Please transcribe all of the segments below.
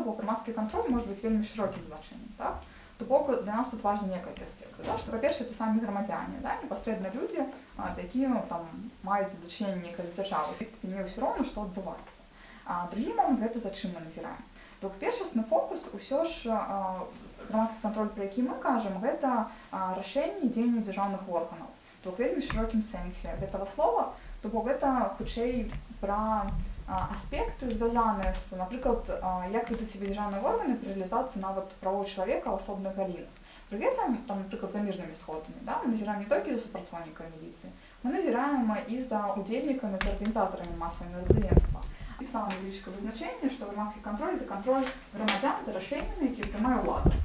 Бо грамадскі кантроль можа быць вельмі шырокім значэннем, так? То бок для нас тут важны некалькі аспектаў, да? Што, па-першае, это самі грамадзяне, да? Непасрэдна людзі, якія там маюць дачыненне некай з дзяржавай. Мне ўсё роўна, што адбываецца. А другі момант — гэта за чым мы назіраем. То бок першасны фокус усё ж, грамадскі кантроль, пра які мы кажам, гэта рашэнні дзеяння дзяржаўных органаў. То бок вельмі шырокім сэнсе гэтага слова, то бок гэта хутчэй пра аспекты, звязаныя з, напрыклад, як ведуць сябе дзяржаўныя органы пры рэалізацыі нават правоў чалавека ў асобных галінах. Пры гэтым, там, напрыклад, за мірнымі сходамі, да, мы назіраем не толькі за супрацоўнікамі міліцыі, мы назіраем і за удзельнікамі, за арганізатарамі масавага мерапрыемства. Пісала невялічкае вызначэнне, што грамадскі кантроль — это кантроль грамадзян за рашэннямі, якія прымае ўлада.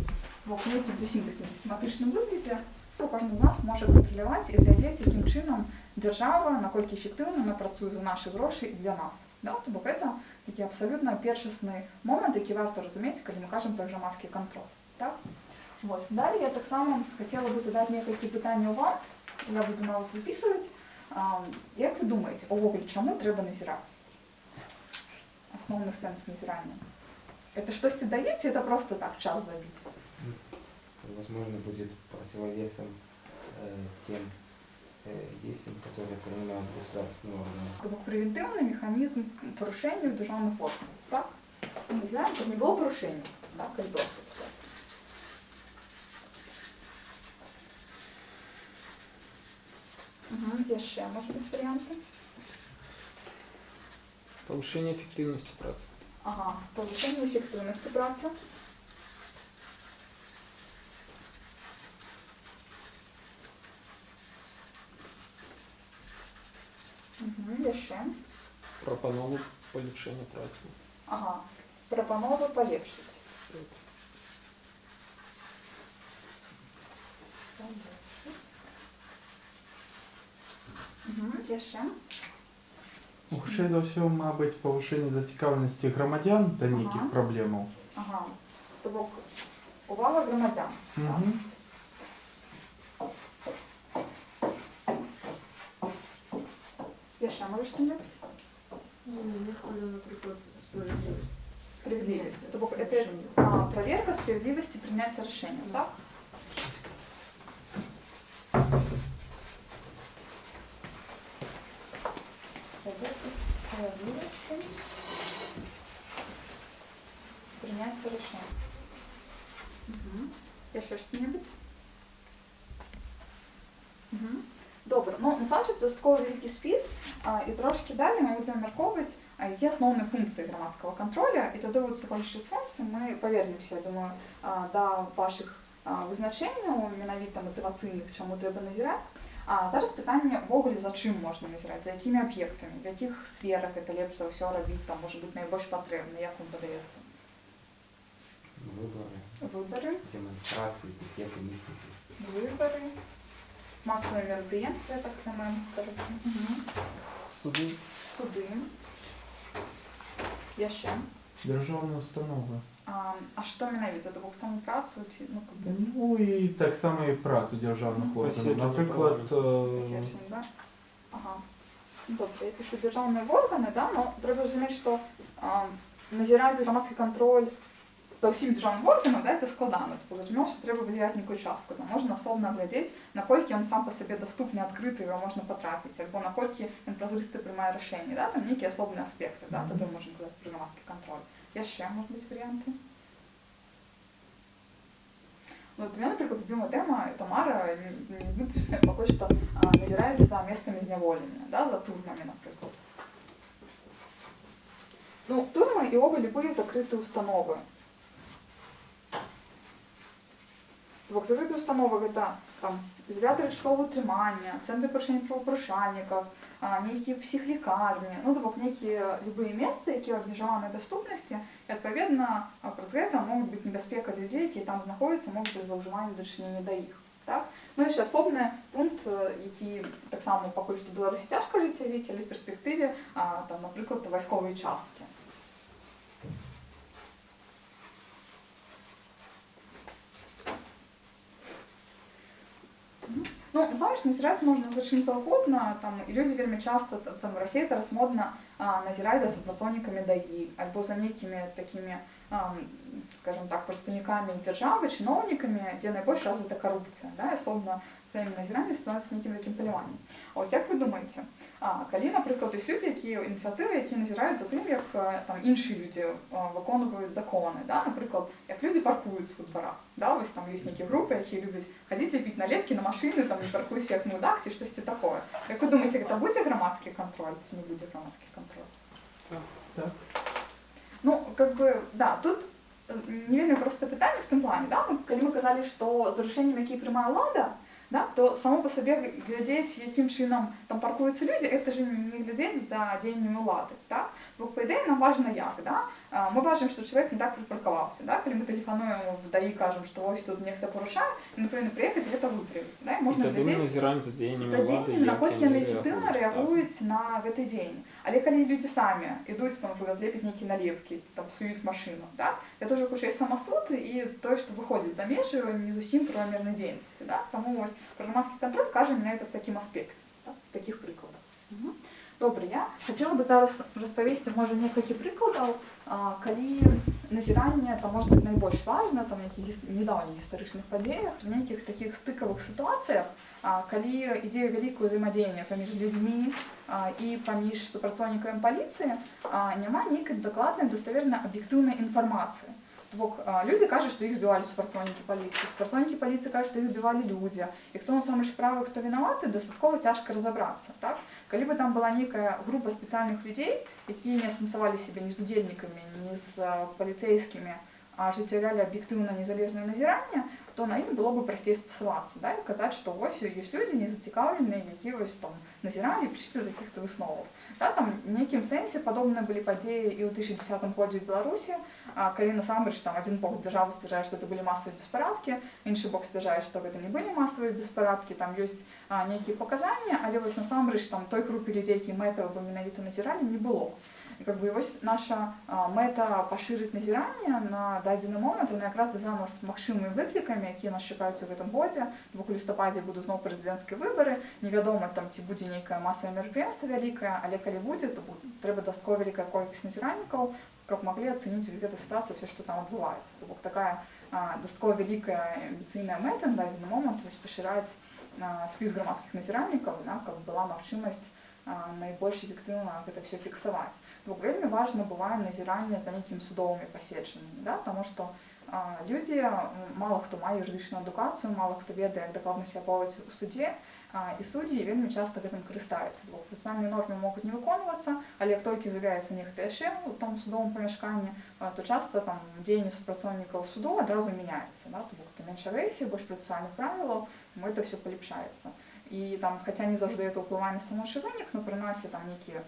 Бок у нейкім зусім такім схематычным выглядзе кожны з нас можа кантраляваць і глядзець, якім чынам дзяржава, наколькі эфектыўна яна працуе за нашы грошы і для нас. Да? То бок гэта такі абсалютна першасны момант, які варта разумець, калі мы кажам пра грамадскі кантроль. Так? Вот. Далей я таксама хацела бы задаць некалькі пытанняў вам. Я буду нават выпісваць. Як вы думаеце, увогуле, чаму трэба назіраць? Асноўны сэнс назірання. Это штосьці дае, ці это просто так, час забіць? Возможно, будет противовесом тем действиям, которые принимают государственные органы. То бок прэвентыўны механізм парушэнняў дзяржаўных органаў, так? Мы назіраем, каб не было парушэнняў, так, калі просто пісаць. Угу, яшчэ, может быть, варианты? Повышение эффективности працы. Ага, повышение эффективности працы. Угу, яшчэ. Прапанову палепшэння працы. Ага, прапановы палепшыць. Палепшыць. Угу, яшчэ. Ну, хутчэй за ўсё, мабыць, павышэнне зацікаўленасці грамадзян да нейкіх праблемаў. Ага. То бок увага грамадзян. Так? Угу. Яшчэ можа што-небудзь? Ну, мяне хвалюе, напрыклад, справядлівасць. Справедливость. То бок это Рашэнне. Проверка справедливости принятия решения, Да. так? Проверка справедливости принятия решения. Угу. Еще что-нибудь? Угу. Добра. Ну, насамрэч, дастаткова вялікі спіс, і трошкі далей мы будзем абмяркоўваць, якія асноўныя функцыі грамадскага кантроля, і тады вот сыходзячы з функцый мы павернемся, я думаю, да вашых вызначэнняў, менавіта матывацыйных, чаму трэба назіраць. А зараз пытанне ўвогуле, за чым можна назіраць, за якімі аб'ектамі, в якіх сферах гэта лепш за ўсё рабіць, там, можа быць, найбольш патрэбна, як вам падаецца? Выборы. Выборы. Демонстрации, пикеты, митинги. Выборы. Массовые мероприятия, так само скажу. Угу. Суды. Суды. Яшчэ. Дзяржаўныя установы. А што менавіта? То бок саму працу ці, ну, как бы... Ну і таксама і працу дзяржаўных органаў. Паседжанне Напрыклад, парламенту. Паседжанне, да? Ага. Ну, добра, я пішу дзяржаўныя органы, да, но трэба разумець, што назіраць грамадскі кантроль за ўсім дзяржаўным органам, да, это складана. То бок, зразумела, што трэба выдзяляць нейкую частку. Да, можна асобна глядзець, наколькі ён сам па сабе даступны, адкрыты, его можна патрапіць, альбо наколькі ён празрысты прымае рашэнні, да, там нейкія асобныя аспекты, да, тады можна казаць пра грамадскі кантроль. Яшчэ, может быть, варианты? Ну, вот у меня, например, любимая тема, это Мара, не вытащенная, пока что, назирает за местами зняволення, да, за турмами, например. Ну, турмы и оба любые закрытые установы. Бок закрытыя установы гэта там ізалятары часовага ўтрымання, цэнтры парушэння правапарушальнікаў, нейкія псіхлекарні, ну, то бок нейкія любыя месцы, якія абмежаваныя даступнасці, і адпаведна, праз гэта могуць быць небяспека для людзей, якія там знаходзяцца, могуць быць злоўжыванні дачынення да іх. Так? Ну, яшчэ асобны пункт, які таксама пакуль што ў Беларусі цяжка ажыццявіць, але в перспектыве, там, напрыклад, вайсковыя часткі. Ну, насамрэч, назіраць можна за чым заўгодна, там, і людзі вельмі часта, там, в Расіі зараз модна, назіраць за супрацоўнікамі ДАІ, альбо за нейкімі такімі, скажем так, прадстаўнікамі дзяржавы, чыноўнікамі, дзе найбольш развіта карупцыя, да, і асобна самі назіранні становяцца нейкім такім паляваннем. А вось як вы думаеце, калі, напрыклад, ёсць людзі, якія ініцыятывы, якія назіраюць за тым, як там іншыя людзі выконваюць законы, да, напрыклад, як людзі паркуюцца ў дварах, да, вось там ёсць нейкія групы, якія любяць хадзіць ляпіць налепкі на машыны, там не паркуйся як мудак ці штосьці такое. Як вы думаеце, гэта будзе грамадскі кантроль ці не будзе грамадскі кантроль? Так. Так. Ну, как бы, да, тут не вельмі простае пытанне в тым плане, да, мы, калі мы казалі, што з рашэннем, які прымае ўлада, да, то само по сабе глядзець, якім чынам там паркуюцца людзі, это же не глядзець за дзеяннямі ўлады, так? Бо па ідэі нам важна як, да? Мы бачым, што чалавек не так прыпаркаваўся, да? Калі мы тэлефануем в ДАІ, кажам, што вось тут нехта парушае, ён павінен прыехаць і гэта выправіць, да? І можна І тады мы глядзець назіраем за дзеяннямі за ўлады, дзеяннямі, як наколькі яны яны эфектыўна рэагуюць. рэагуюць на гэты дзень. Але калі людзі самі ідуць там, напрыклад, лепяць нейкія налепкі, ці там псуюць машыну, да? Это ўжо хутчэй самасуд і тое, што выходзіць за межы не зусім правамернай дзейнасці, да? Таму вось пра грамадскі кантроль кажам менавіта в такім аспекце, да? В такіх прыкладах. Добра, я хацела бы зараз распавесці, можа, некалькі прыкладаў, калі назіранне там можа быць найбольш важна, там нейкіх недаўніх гістарычных падзеях, в нейкіх такіх стыкавых сітуацыях, калі ідзе вялікае ўзаемадзеянне паміж людзьмі і паміж супрацоўнікамі паліцыі, няма нейкай дакладнай, даставернай, аб'ектыўнай інфармацыі. То бок, людзі кажуць, што іх збівалі супрацоўнікі паліцыі, супрацоўнікі паліцыі кажуць, што іх збівалі людзі. І хто насамрэч правы, хто вінаваты, дастаткова цяжка разабрацца. Так? Калі бы там была нейкая група спецыяльных людзей, якія не асэнсавалі сябе ні з удзельнікамі, ні з паліцэйскімі, а ажыццяўлялі аб'ектыўна незалежнае назіранне, то на ім было бы прасцей спасылацца, да, і казаць, што вось ёсць людзі незацікаўленыя, якія вось там назіралі і прыйшлі да такіх-то высноваў. Да, там в нейкім сэнсе падобныя былі падзеі і ў 2010 годзе ў Беларусі, калі насамрэч там адзін бок дзяржавы сцвярджае, што это былі масавыя беспарадкі, іншы бок сцвярджае, што гэта не былі масавыя беспарадкі, там ёсць нейкія паказанні, але вось насамрэч там той групе людзей, якія мэтава бы менавіта назіралі, не было. І как бы вось наша мэта пашырыць назіранне на дадзены момант, яна якраз звязана з магчымымі выклікамі, якія нас чакаюць у гэтым годзе. Бо ў лістападзе будуць зноў прэзідэнцкія выбары, невядома там, ці будзе нейкае масавае мерапрыемства вялікае, але калі будзе, то трэба дастаткова вялікая колькасць назіральнікаў, каб маглі ацэніць вось гэту сітуацыю, всё, што там адбываецца. То бок такая дастаткова вялікая амбіцыйная мэта на дадзены момант вось пашыраць спіс грамадскіх назіральнікаў, да, каб была магчымасць найбольш эфектыўна гэта всё фіксаваць. Бо вельмі важна бывае назіранне за нейкімі судовымі паседжаннямі, да, таму што людзі, мала хто мае юрыдычную адукацыю, мала хто ведае, як дакладна сябе паводзіць у судзе, і суддзі вельмі часта гэтым карыстаюцца. Бо працэсуальныя нормы могуць не выконвацца, але як толькі з'яўляецца нехта яшчэ ў там судовым памяшканні, то часта там дзеянні супрацоўнікаў суду адразу мяняецца, да, то бок там менш агрэсіі, больш працэсуальных правілаў, таму это всё палепшаецца. І там, хаця не заўжды это ўплывае на станоўчы вынік, но прынамсі там нейкі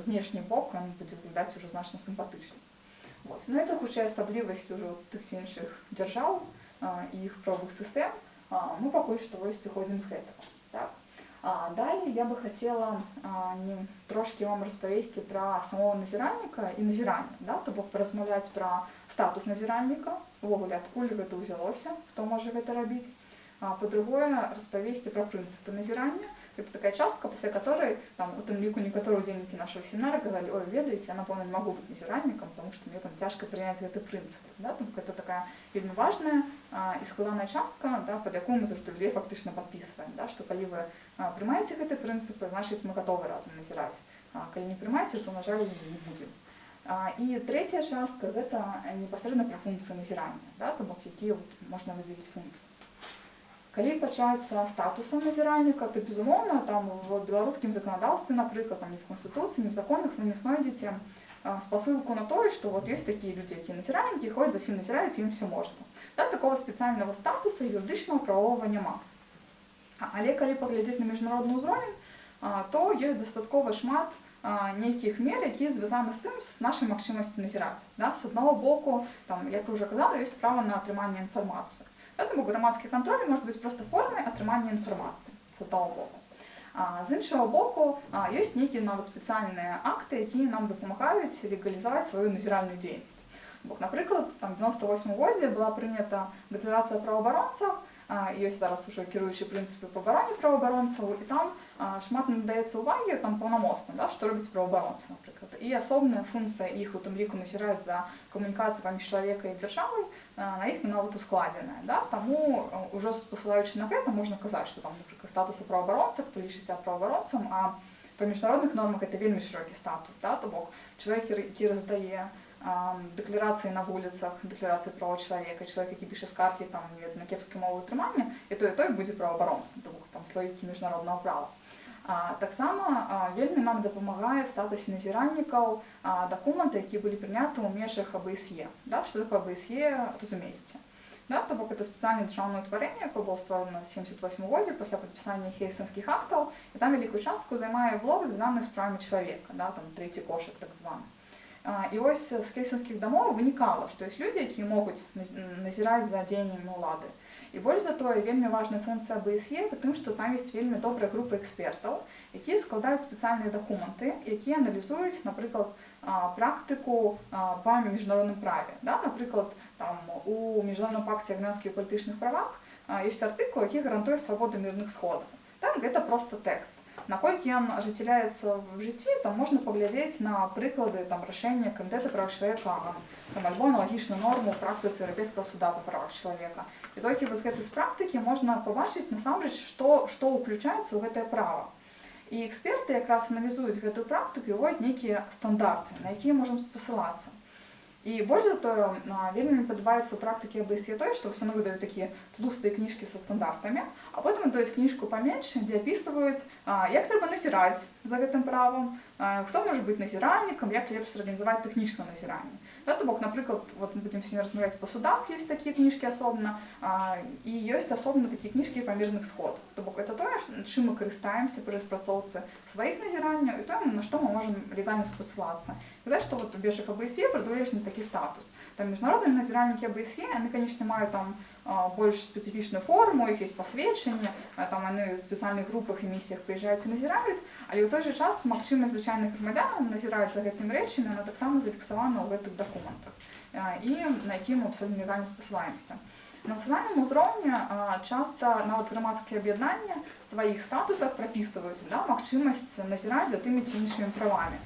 знешні бок, ён будзе выглядаць ужо значна сімпатычней. Вот. Но это хутчэй асаблівасць ужо тых ці іншых дзяржаў, і іх правовых сістэм. Мы пакуль што вось сыходзім з гэтага. Так? Далей я бы хацела трошкі вам распавесці пра самого назіральніка і назіранне, да? То бок паразмаўляць пра статус назіральніка, увогуле адкуль гэта ўзялося, хто можа гэта рабіць. Па-другое, распавесці пра прынцыпы назірання. Это такая частка, пасля которой, там, у тым ліку, некаторыя удзельнікі нашага семінара казалі: ой, ведаеце, я, напэўна, не магу быць назіральнікам, потому что мне там цяжка прыняць гэты прынцып. Да? Тому это такая вельмі важная і складаная частка, да, пад якую мы заўжды людей фактычна падпісваем, да, што калі вы прымаеце гэты прынцыпы, значыць, мы гатовы разам назіраць. А калі не прымаеце, то, на жаль, не будзем. І трэцяя частка гэта непасрэдна пра функцыю назірання, да, то бок якія вот можна выдзеліць функцыі. Калі пачаць са статусам назіральніка, то, безумоўна, там в беларускім заканадаўстве, напрыклад, там, ні в Канстытуцыі, ні в законах вы не знойдзеце спасылку на тое, што вот ёсць такія людзі, якія назіральнікі, ходзяць за ўсім назіраюць, ім всё можна. Да, такого спецыяльнага статуса юрыдычнага правовага няма. Але калі паглядзець на міжнародны ўзровень, то ёсць дастаткова шмат нейкіх мер, якія звязаны з тым, з нашай магчымасцю назіраць. Да? З аднаго боку, там, як я ўжо казала, ёсць права на атрыманне інфармацыі. Да, тому грамадскі кантроль можа быць проста формай атрымання інфармацыі, з аднаго боку. З іншага боку, ёсць нейкія нават спецыяльныя акты, якія нам дапамагаюць легалізаваць сваю назіральную дзейнасць. Бок, напрыклад, там, в 98 годзе была прынята дэкларацыя о праваабаронцах, Ёсць зараз ужо кіруючыя прынцыпы па абароне праваабаронцаў, і там шмат надаецца ўвагі там паўнамоцтвам, да, што робіць праваабаронцы, напрыклад. І асобная функцыя іх у тым ліку назіраць за камунікацыяй паміж чалавека і дзяржавай, на іх нават ускладзеная. Да? Таму ўжо спасылаючы на гэта, можна казаць, што там, напрыклад, статусу праваабаронца, хто лічыць сябе праваабаронцам, а па міжнародных нормах это вельмі шырокі статус, да? То бок чалавек, які раздае дэкларацыі на вуліцах, дэкларацыі правоў чалавека, чалавек, які піша скаргі там, не ведаю, на кепскія умовы ўтрымання, і той будзе праваабаронцам, то бок там з логікі міжнароднага права. Таксама вельмі нам дапамагае в статусе назіральнікаў дакументы, якія былі прыняты ў межах АБСЕ. Да? Што такое АБСЕ, разумееце. Да? То бок это спецыяльнае дзяржаўнае ўтварэнне, якое было створана ў 78 годзе пасля падпісання Хельсінскіх актаў, і там вялікую частку займае блок, звязаны з правамі чалавека, да? Там трэці кошык так званы. І ось з Хельсінскіх дамоў вынікала, што ёсць людзі, якія могуць назіраць за дзеяннямі ўлады. І больш за тое, вельмі важная функцыя АБСЕ у тым, што там ёсць вельмі добрая група экспертаў, якія складаюць спецыяльныя дакументы, якія аналізуюць, напрыклад, практыку па міжнародным праве. Да? Напрыклад, там, у міжнародным пакце аб грамадзянскіх і палітычных правах ёсць артыкул, які гарантуе свабоду мірных сходаў. Там гэта проста тэкст. Наколькі ён ажыццяляецца в жыцці, там можна паглядзець на прыклады там, рашэння Камітэта правоў чалавека ААН, там, альбо аналагічную норму ў практыцы Еўрапейскага суда па правах чалавека. І толькі вось з гэтай з практыкі можна пабачыць насамрэч, што ўключаецца ў гэтае права. І эксперты якраз аналізуюць гэтую практыку і ўводзяць нейкія стандарты, на якія можам спасылацца. І больш за тое, вельмі мне падабаецца ў практыцы АБСЕ тое, што вось яны выдаюць такія тлустыя кніжкі са стандартамі, а потым даюць кніжку паменш, дзе апісваюць, як трэба назіраць за гэтым правам, хто можа быць назіральнікам, як лепш зарганізаваць тэхнічна назіранне. Да, то бок, напрыклад, вот мы будзем сёння размаўляць па судах, ёсць такія кніжкі асобна, і ёсць асобна такія кніжкі па мірных сходах. То бок это тое, чым мы карыстаемся пры распрацоўцы сваіх назіранняў, і тое, на што мы можам легальна спасылацца. Казаць, што вот у межах АБСЕ прадугледжаны такі статус. Там міжнародныя назіральнікі АБСЕ, яны, конечно, маюць там больш спецыфічную форму, у іх ёсць пасведчанне, там яны ў спецыяльных групах і місіях прыязджаюць і назіраюць, але ў той жа час магчымасць звычайных грамадзянаў назіраць за гэтымі рэчамі, она таксама зафіксавана ў гэтых дакументах, і на якія мы абсолютно легальна спасылаемся. На нацыянальным узроўні часта нават грамадскія аб'яднання в сваіх статутах прапісваюць, да, магчымасць назіраць за тымі ці іншымі правамі.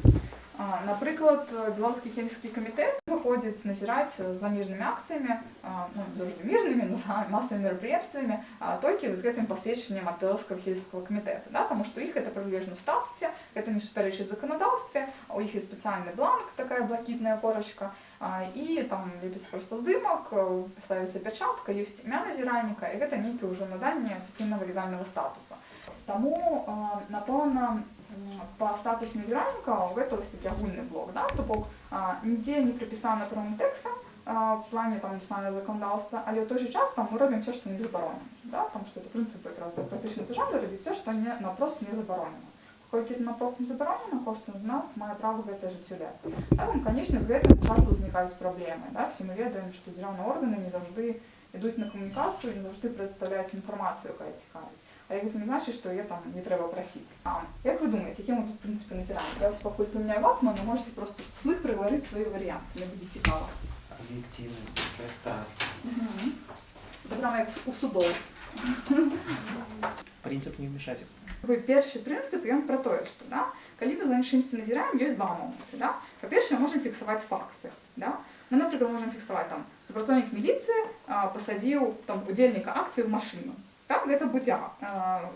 Напрыклад, Беларускі Хельсінскі камітэт выходзіць назіраць за мірнымі акцыямі, ну, заўжды мірнымі, но за масавымі мерапрыемствамі, толькі з гэтым пасведчаннем ад Беларускага Хельсінскага камітэта, да, таму што іх гэта прадугледжана ў статуце, гэта не супярэчыць заканадаўстве, у іх ёсць спецыяльны бланк, такая блакітная корачка, і там лепіцца проста здымак, ставіцца пячатка, ёсць імя назіральніка, і гэта нейкае ўжо наданне афіцыйнага легальнага статуса. Таму, напэўна, па статусе назіральніка гэта вось такі агульны блок, да? То бок, нідзе не прапісана прамым тэкстам, в плане там национального заканадаўства, але ў той же час там мы робім все, што не забаронена, да? Там што это прынцыпы якраз дэмакратычнай дзяржавы рабіць все, што не напрост не забаронена. Колькі это напрост не забаронена, кожны з нас мае права гэта ажыццяўляць. Да, там, конечно, з гэтым часта ўзнікаюць праблемы, да? Все мы ведаем, што дзяржаўныя органы не заўжды ідуць на камунікацыю, не заўжды прадстаўляюць інфармацыю, якая цікавіць. Але гэта не значыць, што яе там не трэба прасіць. Як вы думаеце, якім мы тут, в прынцыпе, назіраем? Я вас пакуль памяняю ватман, но можете просто вслых прагаварыць свае варыянты, мне будзе цікава. Объективность, беспристрастность. Это прямо як у судоў. Принцип невмешательства. Вы першы прынцып, ён пра тое, што, да, калі мы за чымсьці назіраем, ёсць два моманты. Да? Па-першае, можам фіксаваць факты. Да? Мы, напрыклад, можам фіксаваць, там, супрацоўнік міліцыі, пасадзіў там, удзельніка акцыі ў машыну. Так, гэта будзе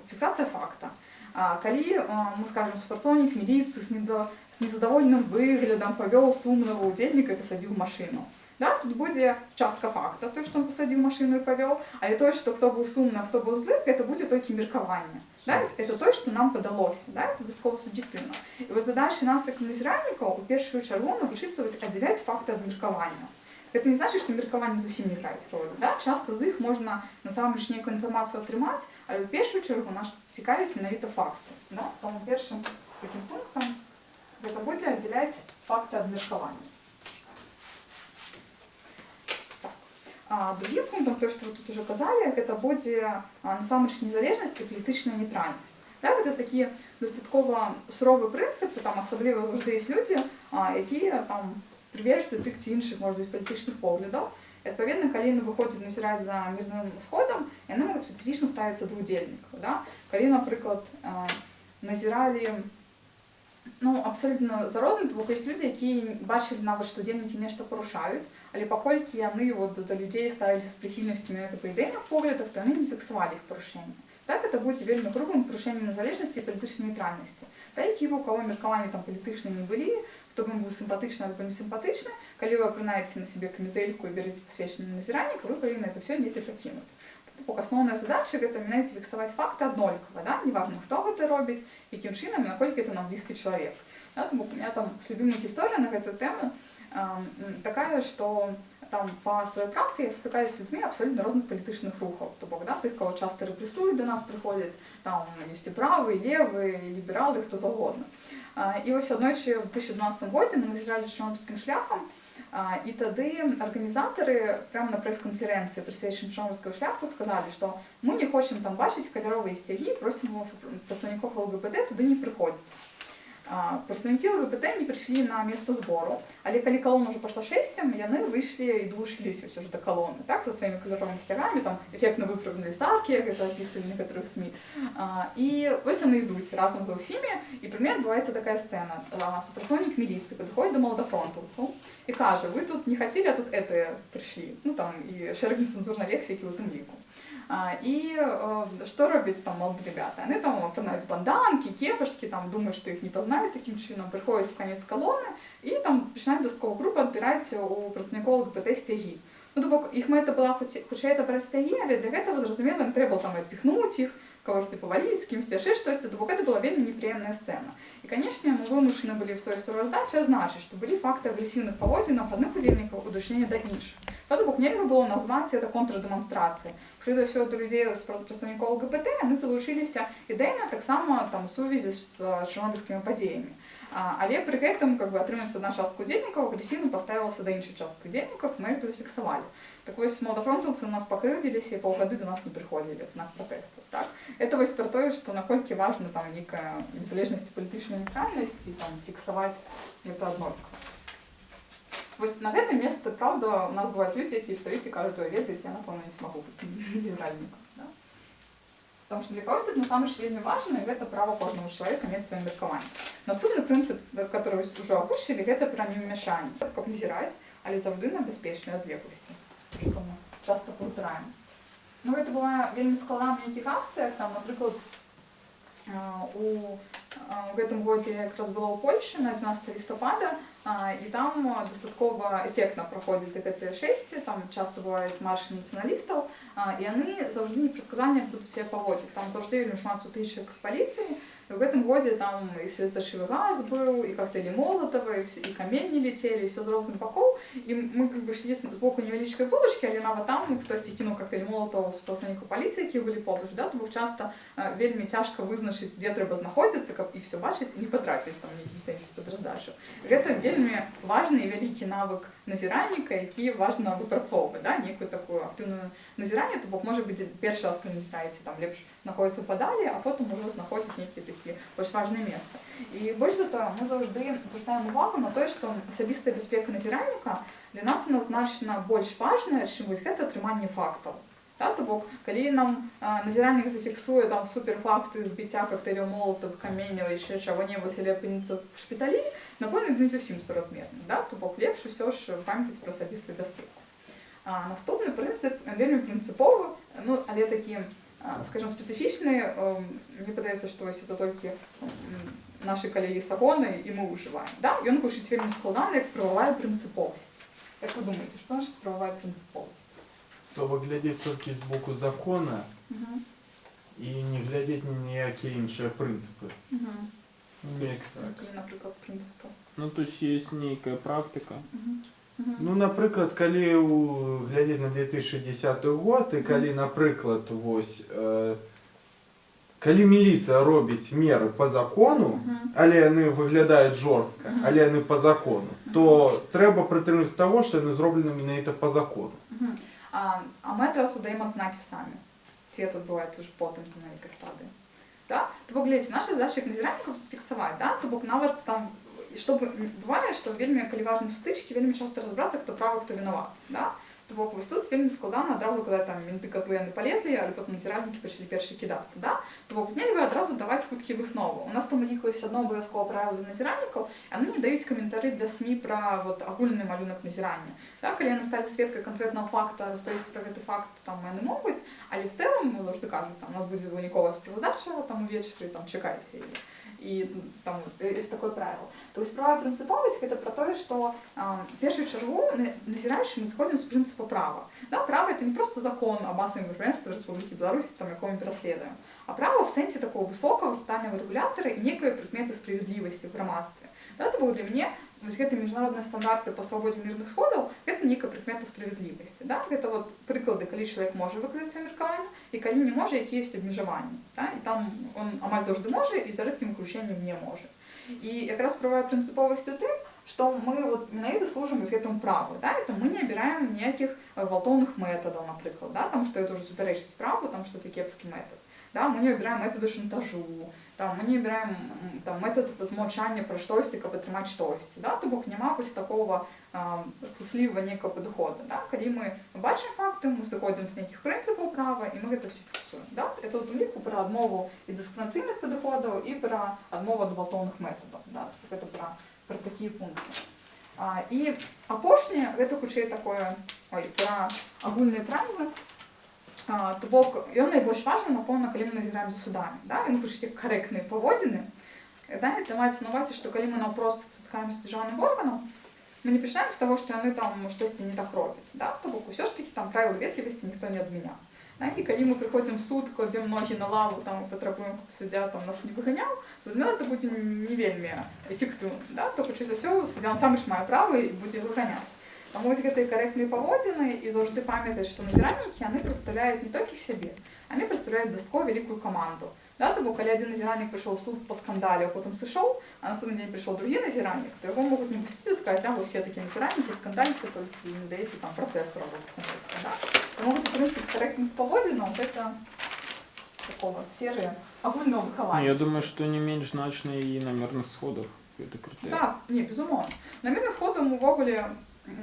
фіксацыя факта. Калі, мы скажам, супрацоўнік міліцыі з незадаволеным выглядам павёў сумнага ўдзельніка і пасадзіў у машыну. Да, тут будзе частка факта, то, што он пасадзіў машыну і павёў, але тое, што хто быў сумны, а хто быў злы, гэта будзе толькі меркаванне. Да, это тое, што нам падалося, да, это дастаткова суб'ектыўна. І вось задача нас, як назіральнікаў, у першую чаргу навучыцца вось аддзяляць факты ад меркавання. Гэта не значыць, што меркаванні зусім не граюць ролю. Да? Часта з іх можна насамрэч нейкую інфармацыю атрымаць, але ў першую чаргу нас цікавіць менавіта факты. Да? Таму першым такім пунктам гэта будзе аддзяляць факты ад меркавання. Так. Другім пунктам, то, што вы тут ужо казалі, гэта будзе, насамрэч незалежнасць і палітычная нейтральнасць. Да, гэта такі дастаткова суровы прынцып, там асабліва заўжды ёсць людзі, якія там прывержанцы тых ці іншых, можа быць, палітычных поглядаў. І, адпаведна, калі яны выходзяць назіраць за мірным сходам, яны могуць спецыфічна ставіцца да удзельнікаў. Да? Калі, напрыклад, назіралі, ну, абсалютна за розным, то бок ёсць людзі, якія бачылі нават, што удзельнікі нешта парушаюць, але паколькі яны вот да людзей ставіліся з прыхільнасцю менавіта па ідэйных поглядах, то яны не фіксавалі іх парушэнні. Так, это будзе вельмі грубым парушэннем незалежнасці і палітычнай нейтральнасці. Та які б у каго меркаванні там палітычныя не былі, хто б ім быў сімпатычны альбо не сімпатычны, калі вы апранаеце на сябе камізэльку і бераце пасведчанне назіральніка, вы павінны это все недзе пакінуць. То бок асноўная задача — гэта менавіта фіксаваць факты аднолькава, да? Неважна, хто гэта робіць, якім чынам і наколькі это нам блізкі чалавек. Да? То бок у меня там з любімых гісторыя на гэтую тэму такая, што там па сваёй працы я сутыкаюсь з людзьмі абсалютна розных палітычных рухаў. То бок, да, тых, каго часта рэпрэсуюць, да нас прыходзяць, там ёсць і правы, і левы, і лібералы, хто заўгодна. І вось аднойчы ў 2012 годзе мы назіралі Чарнобыльскім шляхам, і тады арганізатары прямо на прэс-канферэнцыі, прысвечанай Чарнобыльскаму шляху, сказалі, што мы не хочам там бачыць каляровыя сцягі, просім прадстаўнікоў ЛГБТ туды не прыходзіць. Прадстаўнікі ЛГБТ не прыйшлі на месца збору, але калі калона ўжо пашла шэсцем, яны выйшлі і далучыліся ўсё ж да калоны, так, са сваімі каляровымі сцягамі, там эфектна выпрыгнулі з аркі, як гэта апісвалі некаторых СМІ. І вось яны ідуць разам з усімі, і пры мне адбываецца такая сцэна. Супрацоўнік міліцыі падыходзіць да маладафронтаўцаў і кажа: «Вы тут не хацелі, а тут гэтыя прыйшлі». Ну там і шэраг нецэнзурнай лексікі ў тым ліку. І што робяць там молодые ребята? Они там апранаюць банданкі, кепачкі, там думаюць, што іх не пазнаюць такім чынам, прыходзяць в канец калоны і там пачынаюць дастаткова груба адбіраць у прадстаўнікоў ЛГБТ сцягі. Ну, то бок, іх мэта была хутчэй это браць сцягі, але для гэтага, зразумела, ім трэба было там адпіхнуць іх, кагосьці паваліць, з кімсьці яшчэ штосьці, то бок это была вельмі непрыемная сцэна. І, канешне, мы вымушаны былі в сваёй суправаздачы азначыць, што былі факты агрэсіўных паводзінаў адных удзельнікаў у дачыненні да іншых. То бок нельга было назваць это контрдэманстрацыяй. Хутчэй за ўсё, да людзей з прадстаўнікоў ЛГБТ яны далучыліся ідэйна таксама там у сувязі з чарнобыльскімі падзеямі. Але пры гэтым, как бы, атрымаецца, одна частка удзельнікаў агрэсіўна паставілася да іншай часткі удзельнікаў, мы это зафіксавалі. Так вось, маладафронтаўцы у нас пакрыўдзіліся і паўгады до нас не прыходзілі в знак пратэсту. Так? Это вось пра тое, што наколькі важна там нейкая незалежнасць і палітычная нейтральнасць і там фіксаваць гэта аднолькава. Вось на гэтым месцы, праўда, у нас бываюць людзі, якія встаюць і кажуць: «Ой, ведаеце, я, напэўна, не смагу быць назіральнікам». Да? Потому что для кагосьці это насамрэч вельмі важна, і гэта права кожнага чалавека мець сваё меркаванне. Наступны прынцып, который ўжо агучылі, гэта пра неўмяшанне. Каб назіраць, але заўжды на бяспечнай адлегласці, што мы часта паўтараем. Ну, гэта бывае вельмі складана ў нейкіх акцыях, там, напрыклад, у гэтым годзе я якраз была ў Польшчы на 11 лістапада, і там дастаткова эфектна праходзяць гэтыя шэсці, там часта бываюць маршы нацыяналістаў, і яны заўжды непрадказальна як будуць сябе паводзіць. Там заўжды вельмі шмат сутычак з паліцыяй. І ў гэтым годзе там і слезоточивый газ быў, і коктейли Молотова, і каменні летели, і все з розных бакоў. І мы как бы шлі з боку невялічкай вулачкі, але нават там хтосьці кінуў коктейль Молотова з прадстаўнікаў паліцыі, якія былі побач, да? То бок часта вельмі цяжка вызначыць, дзе трэба знаходзіцца, каб і все бачыць і не патрапіць там у нейкім сэнсе пад раздачу. Гэта вельмі важны і вялікі навык назіральніка, які важна выпрацоўваць, да? Нейкую такую актыўную назіранне, то бок, можа быць, першы раз, калі назіраеце, там лепш знаходзіцца падалі, а потым ужо знаходзіць нейкія такія больш важныя месцы. І больш за тое, мы заўжды звяртаем увагу на тое, што асабістая бяспека назіральніка для нас яна значна больш важная, чым вось гэта атрыманне фактаў. Да, то бок, калі нам назіральнік зафіксуе там суперфакты збіцця коктейляў Молотова, каменняў, яшчэ чаго-небудзь, але апынецца в шпіталі, напэўна, не зусім суразмерна. Да? То бок лепш усё ж памятаць пра асабістую бяспеку. Наступны прынцып, ён вельмі прынцыповы, ну, але такі, скажем, спецыфічны. Мне падаецца, што вось это толькі нашы калегі з Агоны і мы ўжываем. Да? Ён гучыць вельмі складана, як прававая прынцыповасць. Як вы думаеце, што значыць прававая прынцыповасць? То бок глядзець толькі з боку закона і не глядзець ні ніякія іншыя прынцыпы. Неяк так. Якія, напрыклад, прынцыпы? Ну, то есть есть некая практика. Ну, напрыклад, калі глядзець на 2010 год і калі, напрыклад, вось, калі міліцыя робіць меры по закону, але яны выглядаюць жорстка, але яны по закону, то трэба прытрымлівацца таго, што яны зроблены менавіта по закону. А мы адразу даем адзнакі самі. Ці это адбываецца ўжо потым там на нейкай стадыі. Да? То бок, глядзіце, наша задача як назіральнікаў зафіксаваць, да? То бок нават там, чтобы бывае, што вельмі, калі важны сутычкі, вельмі часта разабрацца, хто правы, хто вінават, да? То бок вось тут вельмі складана адразу казаць, там, менты козлы, яны палезлі, але потым назіральнікі пачалі першы кідацца, да? То бок нельга адразу даваць хуткі выснову. У нас там ліку ёсць адно абавязковае правіла для назіральнікаў, яны не даюць каментары для СМІ пра вот агульны малюнак назірання. Да, калі яны сталі сведкай канкрэтнага факта, распавесці пра гэты факт там яны могуць, але в цэлым мы заўжды кажам, там у нас будзе выніковая справаздача там увечары, там чакайце яе. І там ёсць такое правіла. То есть правая прынцыповасць гэта пра тое, што в першую чаргу назіраючы мы сходзім з прынцыпа права. Да, права это не просто закон о массовом мероприятстве Республики Беларусь, там, якого мы пераследуем, а право в сэнсе такого высокого социального регулятора и некой прыкметы справедливости в грамадстве. Да, это было для мяне вось гэты міжнародныя стандарты па свабодзе мірных сходаў, гэта некая прыкмета справядлівасці. Да? Гэта вот прыклады, калі чалавек можа выказаць сваё меркаванне і калі не можа, якія ёсць абмежаванні. Да? І там он амаль заўжды можа і за рэдкім выключэннем не можа. І якраз правая прынцыповасць у тым, што мы вот менавіта служым вось гэтаму праву, да? Это мы не абіраем ніякіх гвалтоўных метадаў, напрыклад, да? Там, што это ўжо супярэчыць праву, там, што это кепскі метад. Да? Мы не абіраем метады шантажу, там, мы не абіраем там, метад змаўчання пра штосьці, каб атрымаць штосьці. Да? То бок няма вось такого хлуслівага некага падыходу. Да? Калі мы бачым факты, мы сыходзім з нейкіх прынцыпаў права, і мы гэта ўсё фіксуем. Да? Это ў тым ліку пра адмову і дыскрымінацыйных падыходаў, і пра адмову ад гвалтоўных метадаў. Да? Это пра такія пункты. І апошняе, гэта хутчэй такое, ой, пра агульныя правілы. То бок ён найбольш важны, напэўна, калі мы назіраем за судамі. Да? Ён хутчэй карэктныя паводзіны. Да? Это маецца на ўвазе, што калі мы наўпрост сутыкаемся з дзяржаўным органам, мы не пачынаем з таго, што яны там штосьці не так робяць. Да? То бок усё ж такі там правілы ветлівасці ніхто не адмяняў. Да? І калі мы прыходзім в суд, кладзем ногі на лаву там, і патрабуем, каб суддзя там нас не выганяў, зразумела, это будзе не вельмі эфектыўна. Да? То хутчэй за ўсё суддзя сам ж мае права і будзе выганяць. Таму вось гэтыя карэктныя паводзіны і заўжды памятаць, што назіральнікі яны прадстаўляюць не толькі сябе, яны прадстаўляюць дастаткова вялікую каманду. Да, то бок, калі адзін назіральнік прыйшоў у суд паскандаліў, потым сышоў, а наступны дзень прыйшоў другі назіральнік, то яго могуць не пусціць і сказаць, а вы все такія назіральнікі, скандаліце, толькі не даеце там працэс праводзіць, напрыклад, да? Таму гэты прынцып карэктных паводзінаў гэта такого серыя агульнага выхавання. Ну, я думаю, што не менш значна і на мірных сходах гэты крытэрый. Так, не, безумоўна. На мірных сходах увогуле,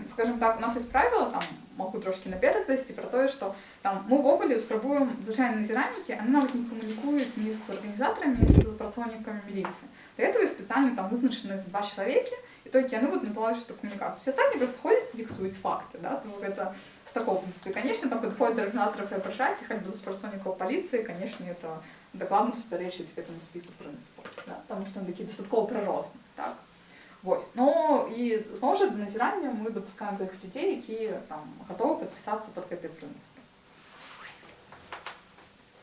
скажем так, у нас есть правила, там, могу трошки наперад зайсці, про тое, што там, мы ўвогуле спрабуем, звычайна назіральнікі, яны нават не камунікуюць ні з арганізатарамі, ні з працоўнікамі міліцыі. Для этого есть спецыяльна там вызначаны два чалавекі, і толькі яны вот наладжваюць эту камунікацыю. Все астатнія просто ходзяць, фіксуюць факты, да, то гэта з такого, в принципе. Конечно, там падыходзяць да арганізатараў і абражаць іх, альбо з працоўнікаў паліцыі, конечно, это дакладна супярэчыць гэтаму спісу прынцыпаў, да, потому что он такі дастаткова прарозны, так. Вось. Ну і зноў жа да назірання мы дапускаем тых людзей, якія там гатовы падпісацца пад гэты прынцып.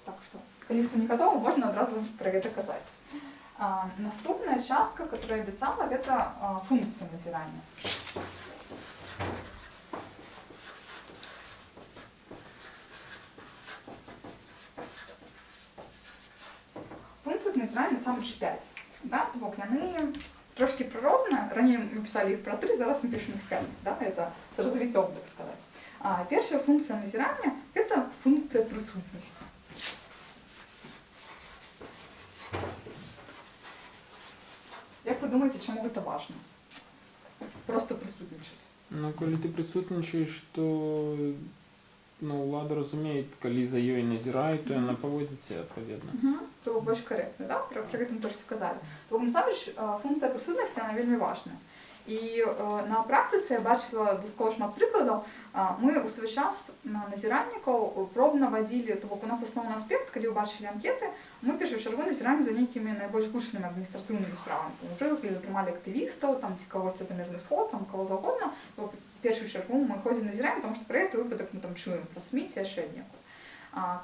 Так што, калі хто не гатовы, можна адразу пра гэта казаць. Наступная частка, которую я абяцала, гэта функцыя назірання. Функцый назірання насамрэч 5. Да? То бок яны трошки пророзныя. Раней мы пісалі іх пра 3, зараз мы пішам іх 5. Да? Это з развіццём, так сказать. Першая функцыя назірання — это функцыя прысутнасці. Як вы думаеце, чаму гэта важна? Просто прысутнічаць. Ну, калі ты прысутнічаеш, то, ну, улада разумее, калі за ёй назіраюць, то яна паводзіцца адпаведна. То больш карэктна, да? Пра гэта мы трошки казалі. То бок, насамрэч, функцыя прысутнасці, она вельмі важная. І на практыцы я бачыла дастаткова шмат прыкладаў. Мы ў свой час на назіральнікаў пробна вадзілі, то бок у нас асноўны аспект, калі ўбачылі анкеты, мы першую чаргу назіраем за нейкімі найбольш гучнымі адміністратыўнымі справамі. Там, напрыклад, калі затрымалі актывістаў, там, ці кагосьці за мірны сход, там, каго заўгодна, то першую чаргу мы ходзім назіраем, потому што пра гэты выпадак мы там чуем пра СМІ ці яшчэ аднекуль. А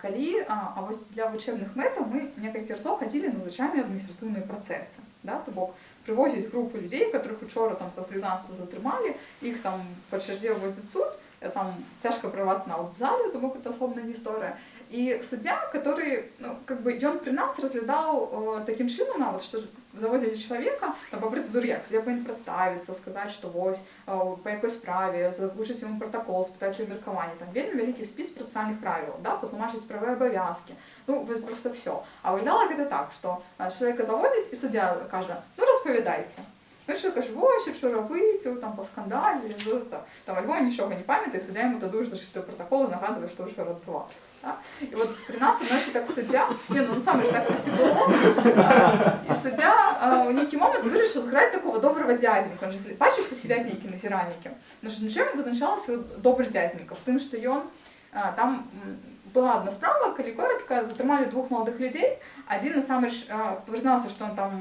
вось для вучэбных мэтаў мы некалькі разоў хадзілі на звычайныя адміністратыўныя працэсы. Да? То бок прывозяць групу людзей, которых учора там за хуліганства затрымалі, іх там па чарзе ўводзяць суд, там цяжка прорвацца нават в зале, то бок это асобная гісторыя. І суддзя, который, ну, как бы, ён пры нас разглядаў такім чынам нават, што заводзілі чалавека, там, па працэдуры як, суддзя павінен прадставіцца, сказаць, што вось, па якой справе, загучыць яму пратакол, спытаць яго меркаванне, там вельмі вялікі спіс працэсуальных правіл, да, патлумачыць правы абавязкі, ну, вось просто всё. А выглядала гэта так, што чалавека заводзіць, і суддзя кажа, ну, распавядайце. Ну, чалавек кажа: «Вось, учора выпіў, там, паскандалілі, ну, там, альбо нічога не памятае, суддзя яму тады ўжо зачытвае пратакол і нагадвае, што ўчора адбывалася. Да? І вот пры нас аднойчы так суддзя, не, ну насамрэч так вось і было, і суддзя ў нейкі момант вырашыў зграць такого доброго дяденьку. Он же бачыць, што сядзяць нейкія назіральнікі. Но ж чым вызначалася добры дяденька? В тым, што ён там была одна справа, калі коротко, затрымалі двух маладых людзей. Адзін насамрэч прызнаўся, што он там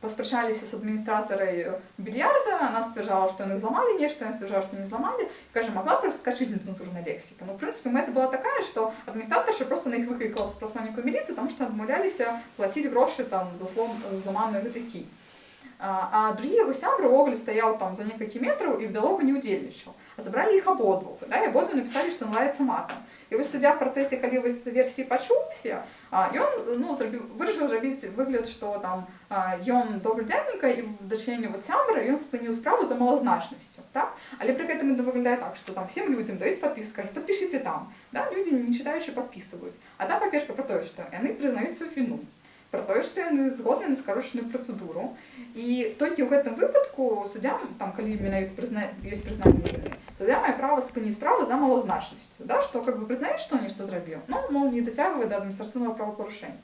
паспрачаліся з адміністратарай більярда, она сцвярджала, што яны зламалі нешта, ён сцвярджаў, што не зламалі. Кажа, могла проскочить нецензурная лексика. Ну, в принципе, мэта была такая, што адміністратарша просто на іх выклікала супрацоўнікаў міліцыі, таму што адмаўляліся плаціць грошы там за зламаны гэты кій. А другі яго сябра увогуле стаяў там за некалькі метраў і в дыялогу не ўдзельнічаў. А забралі іх абодвух, да, і абодва напісалі, што ён лаецца матам. І вось суддзя в працэсе, калі вось версіі пачуў все, ён, ну, вырашыў зрабіць выгляд, што там ён добры дяденька, і в дачыненні вот сябра ён спыніў справу за малазначнасцю. Так? Але пры гэтым это выглядае так, што там всем людзям даюць падпіску, кажуць: «Подпишите там». Да? Людзі, не чытаючы, падпісваюць. А там паперка пра тое, што яны прызнаюць сваю віну, пра тое, што яны згодны на скарочаную працэдуру. І толькі ў гэтым выпадку суддзя, там, калі менавіта ёсць прызнанне віны, суддзя мае права спыніць справу за малазначнасцю, да, што как бы прызнае, што нешта зрабіў, но, мол, не дацягвае да адміністратыўнага правапарушэння.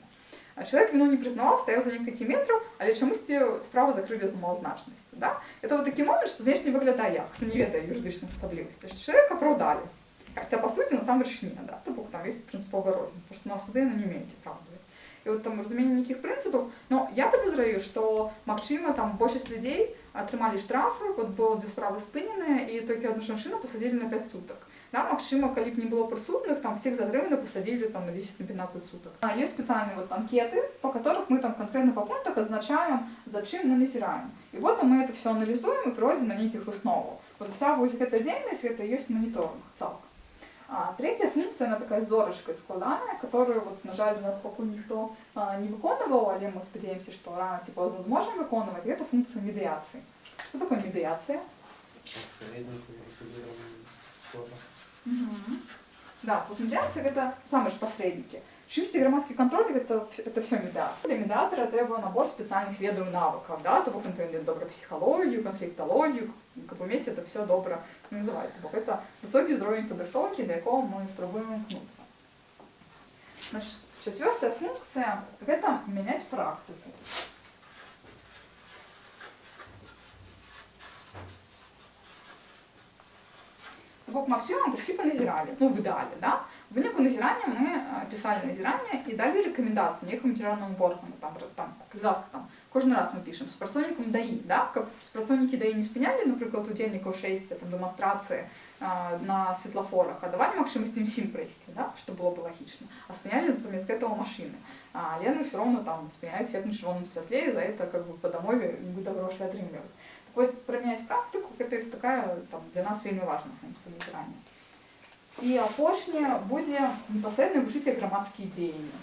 А чалавек віну не прызнаваў, стаяў за некалькі метраў, але чамусьці справу закрылі за малазначнасцю. Да? Это вот такі момант, што знешне выглядае як, хто не ведае юрыдычных асаблівасцей, што чалавека апраўдалі. Хаця, па сути, насамрэч не, да? То бок там ёсць прынцыповая розніца, потому что на суды яны не умеюць апраўдваць. І вот там разуменне нейкіх прынцыпаў, но я падазраю, што, магчыма, там большасць людзей атрымалі штрафы, вот было дзе справы спыненыя, і толькі одну жанчыну пасадзілі на 5 сутак. Да, магчыма, калі б не было прысутных, там всех затрыманы пасадзілі там на 10, на 15 сутак. А ёсць спецыяльныя вот анкеты, по которых мы там конкретно по пунктах адзначаем, за чым мы назіраем. І потым мы это все аналізуем і прыводзім на нейкіх высноваў. Вот вся вось гэта дзейнасць, гэта ёсць моніторинг цалкам. А третья функция, она такая зорачкай складаная, которую, вот, на жаль, у нас пакуль ніхто не выконваў, але мы спадзяемся, што рано ці позна зможам выконваць, это функция медыяцыі. Что такое медыяцыя? Советник в спорах. Да, вот медыяцыя — гэта самыя ж пасрэднікі. Чымсьці грамадскі кантроль — это все медыацыя. Для медыатара трэба набор спецыяльных ведаў і навыкаў, да, то бок ён павінен добра псіхалогію, канфлікталогію, каб умець это все добра называць. То бок это высокі ўзровень падрыхтоўкі, да якога мы спрабуем імкнуцца. Значит, чацвёртая функцыя — гэта мяняць практыку. То бок, магчыма, прыйшлі, паназіралі, ну, выдалі, да? У выніку назірання мы пісалі назіранне і далі рэкамендацыю нейкаму дзяржаўнаму органу, там, калі ласка, там, кожны раз мы пішам супрацоўнікам ДАІ, да? Каб супрацоўнікі ДАІ не спынялі, напрыклад, удзельнікаў шэсця, там, дэманстрацыі на светлафорах, а давалі магчымасць ім усім прайсці, да? Што было бы лагічна, а спынялі замест гэтага машыны. Але яны ўсё роўна там спыняюць всех на чырвоным святле, і за это как бы па дамове нібыта грошы атрымліваюць. Так вось, прамяняць практыку, гэта ёсць такая там для нас вельмі важная функцыя назірання. І апошняе будзе непасрэдна вучыць грамадскія дзеянні.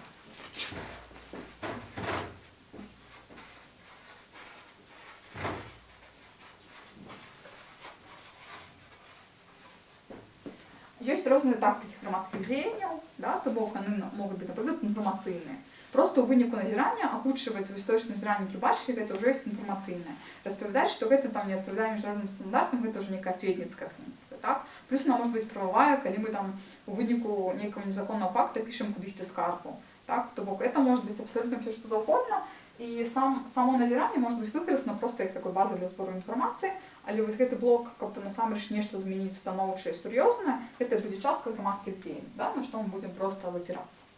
Ёсць розныя тактыкі грамадскіх дзеянняў, да, то бок яны могуць быць, напрыклад, інфармацыйныя. Просто ў выніку назірання агучваць вось тое, што назіральнікі бачылі, гэта ўжо ёсць інфармацыйнае. Распавядаць, што гэта там не адпавядае міжнародным стандартам, гэта ўжо нейкая асветніцкая функцыя, так? Плюс она может быць прававая, калі мы там у выніку нейкага незаконнага факта пішам кудысьці скаргу, так? То бок это может быць абсолютно всё, што заўгодна. І само назіранне может быць выкарыстана просто як такой база для збору інфармацыі, але вось гэты блок, каб насамрэч нешта змяніць станоўчае, сур'ёзнае, гэта будзе частка грамадскіх дзеянняў, да, на што мы будзем просто абапірацца.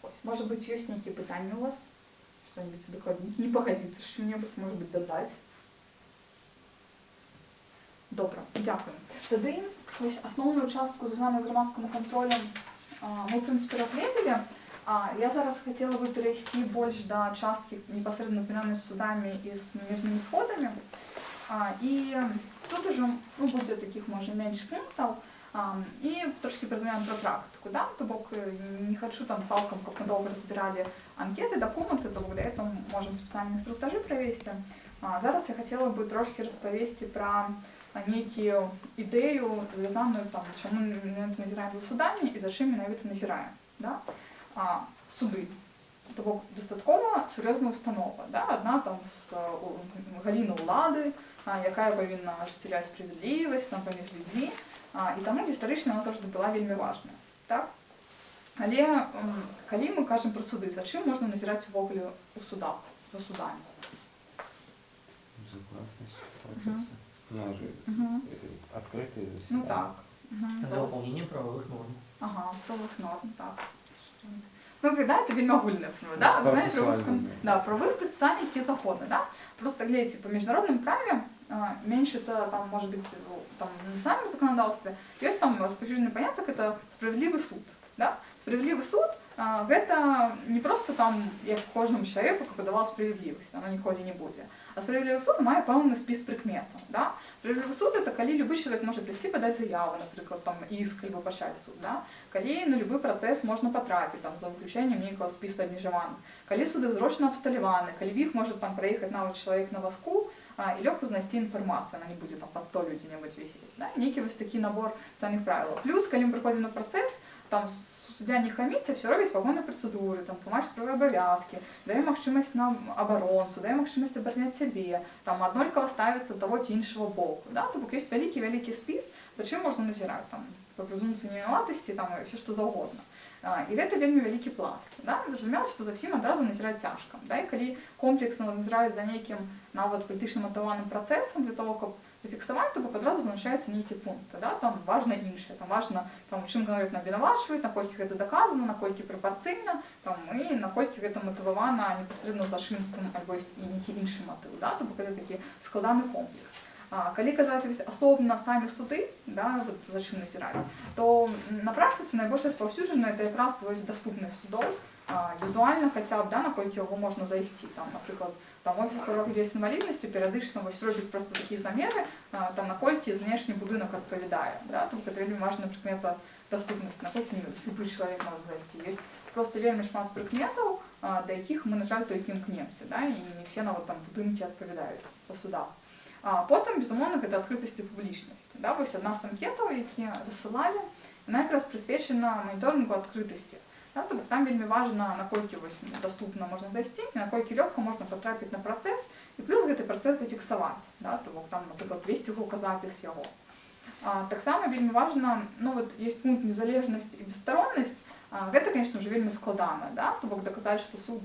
Вось. Может быть, ёсць нейкія пытанні у вас? Что-нибудь удакладніць? Не пагадзіцца з чым-небудзь, может быть, дадаць? Добра, дзякую. Тады вось асноўную частку, звязаную з грамадскім кантролем, мы, в прынцыпе, разгледзелі. Я зараз хацела бы перайсці больш да часткі непасрэдна звязанай з судамі і з мірнымі сходамі. І тут ужо, ну, будзе такіх, можа, менш пунктаў. І трошкі паразмаўляем пра практыку, да? То бок, не хачу там цалкам, каб мы доўга разбіралі анкеты, дакументы, то бок для этого можам спецыяльныя інструктажы правесці. Зараз я хацела бы трошкі распавесці пра нейкую ідэю, звязаную там, чаму мы назіраем за судамі і за чым менавіта назіраем. Да? Суды. То бок дастаткова сур'ёзная установа, да? Адна там з галіны ўлады, якая павінна ажыццяўляць справядлівасць там паміж людзьмі, і таму гістарычна она заўжды была вельмі важная. Так? Але калі мы кажам пра суды, за чым можна назіраць увогуле у судах, за судамі? За гласностью процесса. Ну, же это открытые Ну заседания. так. За выполнение правовых норм. Ага, правовых норм, так. Ну, да, это вельмі агульная форма, да? Ну, Знаете, процессуальные нормы. Да, правовых процессуальных, якія законы, да? Просто, глядите, по международным праве, меньше это, там, может быть, там, в национальном законодательстве, есть там распаўсюджаны поняток, это справедливый суд, да? Справедливый суд, гэта не просто там, як кожнаму чалавеку, каб давала справядлівасць, она ніколі не будзе. А справядлівы суд мае пэўны спіс прыкметаў, да? Справядлівы суд — это калі любы чалавек можа прыйсці падаць заяву, напрыклад, там, иск альбо пачаць суд, да? Калі на любы працэс можна патрапіць, там, за выключэннем нейкага спіса абмежаваных. Калі суды зручна абсталяваны, калі в іх можа там праехаць нават чалавек на вазку, і лёгка знайсці інфармацыю, она не будзе там пад столью дзе-небудзь вісець, да? Нейкі вось такі набор тайных правілаў. Плюс, калі мы прыходзім на працэс, там суддзя не хаміць, а всё робіць пагоны працэдуры, там тлумачыць правы, абавязкі, дае магчымасць на абаронцу, дае магчымасць абараняць сябе, там аднолькава ставіцца таго ці іншага боку. Да? То бок ёсць вялікі-вялікі спіс, за чым можна назіраць, там, па прэзумпцыю невінаватасці, там, і всё што заўгодна. І гэта вельмі вялікі пласт. Да? Зразумела, што за ўсім адразу назіраць цяжка. Да? І калі комплексна назіраюць за нейкім нават палітычна матаваным працэсам для того, каб зафіксаваць, то бок адразу вызначаюцца нейкія пункты. Да? Там важна іншае, там важна, там, чым канкрэтна абвінавачваюць, наколькі гэта даказана, наколькі прапарцыйна, там, і наколькі гэта матывавана непасрэдна злачынствам альбо ёсць і нейкі іншы матыў. Да? То бок гэта такі складаны комплекс. Калі казаць вось асобна самі суды, да, вот, за чым назіраць, то на практыцы найбольш распаўсюджана это якраз вось даступнасць судоў, візуальна хаця б, да, наколькі яго можна зайсці. Там, напрыклад, там офіс правоў людзей з інваліднасцю перыядычна вось робіць просто такія замеры, там, наколькі знешні будынак адпавядае. Да? То бок это вельмі важная прыкмета даступнасці, наколькі слепы чалавек можа зайсці. Ёсць просто вельмі шмат прыкметаў, да якіх мы, на жаль, толькі імкнемся, да? І не все нават там будынкі адпавядаюць па судах. А потым, безумоўна, гэта адкрытасць і публічнасць. Да? Вось адна з анкетаў, якія рассылалі, яна якраз прысвечана маніторынгу адкрытасці. Да? То бок там вельмі важна, наколькі вось даступна можна зайсці, і наколькі лёгка можна патрапіць на працэс, і плюс гэты працэс зафіксаваць. Да? То бок там, напрыклад, весці гуказапіс яго. Таксама вельмі важна, ну вот есть пункт незалежнасць і бесстороннасць, гэта, конечно, уже вельмі складана, да? То бок даказаць, што суд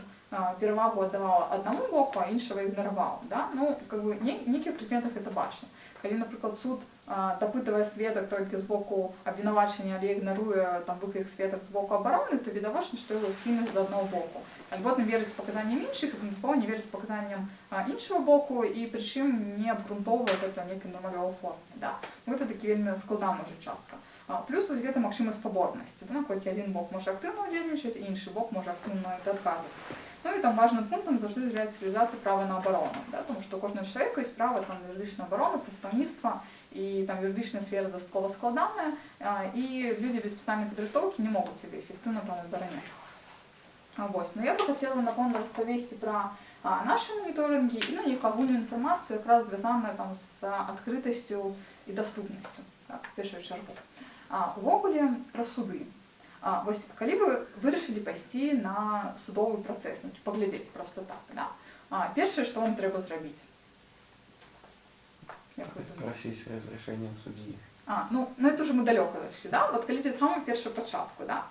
перавагу аддаваў аднаму боку, а іншага ігнараваў, да? Ну, как бы, не, нейкіх прыкметах это бачна. Калі, напрыклад, суд дапытвае сведак толькі з боку абвінавачання, але ігнаруе там выклік сведак з боку абароны, то відавочна, што яго схільнасць з аднаго боку. Альбо не верыць паказанням іншых і прынцыпова не верыць паказанням іншага боку і прычым не абгрунтоўвае гэта нейкай нармалёвай форме. Да? Ну, гэта такі вельмі складана ўжо частка. Плюс вось гэта магчымасць спаборнасці, да, наколькі адзін бок можа актыўна ўдзельнічаць, іншы бок можа актыўна на это адказваць. Ну і там важным пунктам заўжды з'яўляецца рэалізацыя права на абарону, да, тому што у кожнага чалавека ёсць права там, на юрыдычную абарону, прадстаўніцтва, і там юрыдычная сфера дастаткова складаная, і людзі без спецыяльнай падрыхтоўкі не могуць сябе эфектыўна там абараняць. Вось. Но я бы хацела, напэўна, распавесці пра нашы маніторынгі і, ну, нейкую агульную інфармацыю, якраз звязаную там з адкрытасцю і даступнасцю, так, у першую чаргу. Увогуле пра суды. Вось, калі вы вырашылі пайсці на судовы працэс, нейкі, паглядзець просто так, да? Першае, што вам трэба зрабіць? Як вы думаеце? Просить разрешения у судьи. Ну это уже мы далёка зайшлі, да? Вот калі самому першую пачатку, да?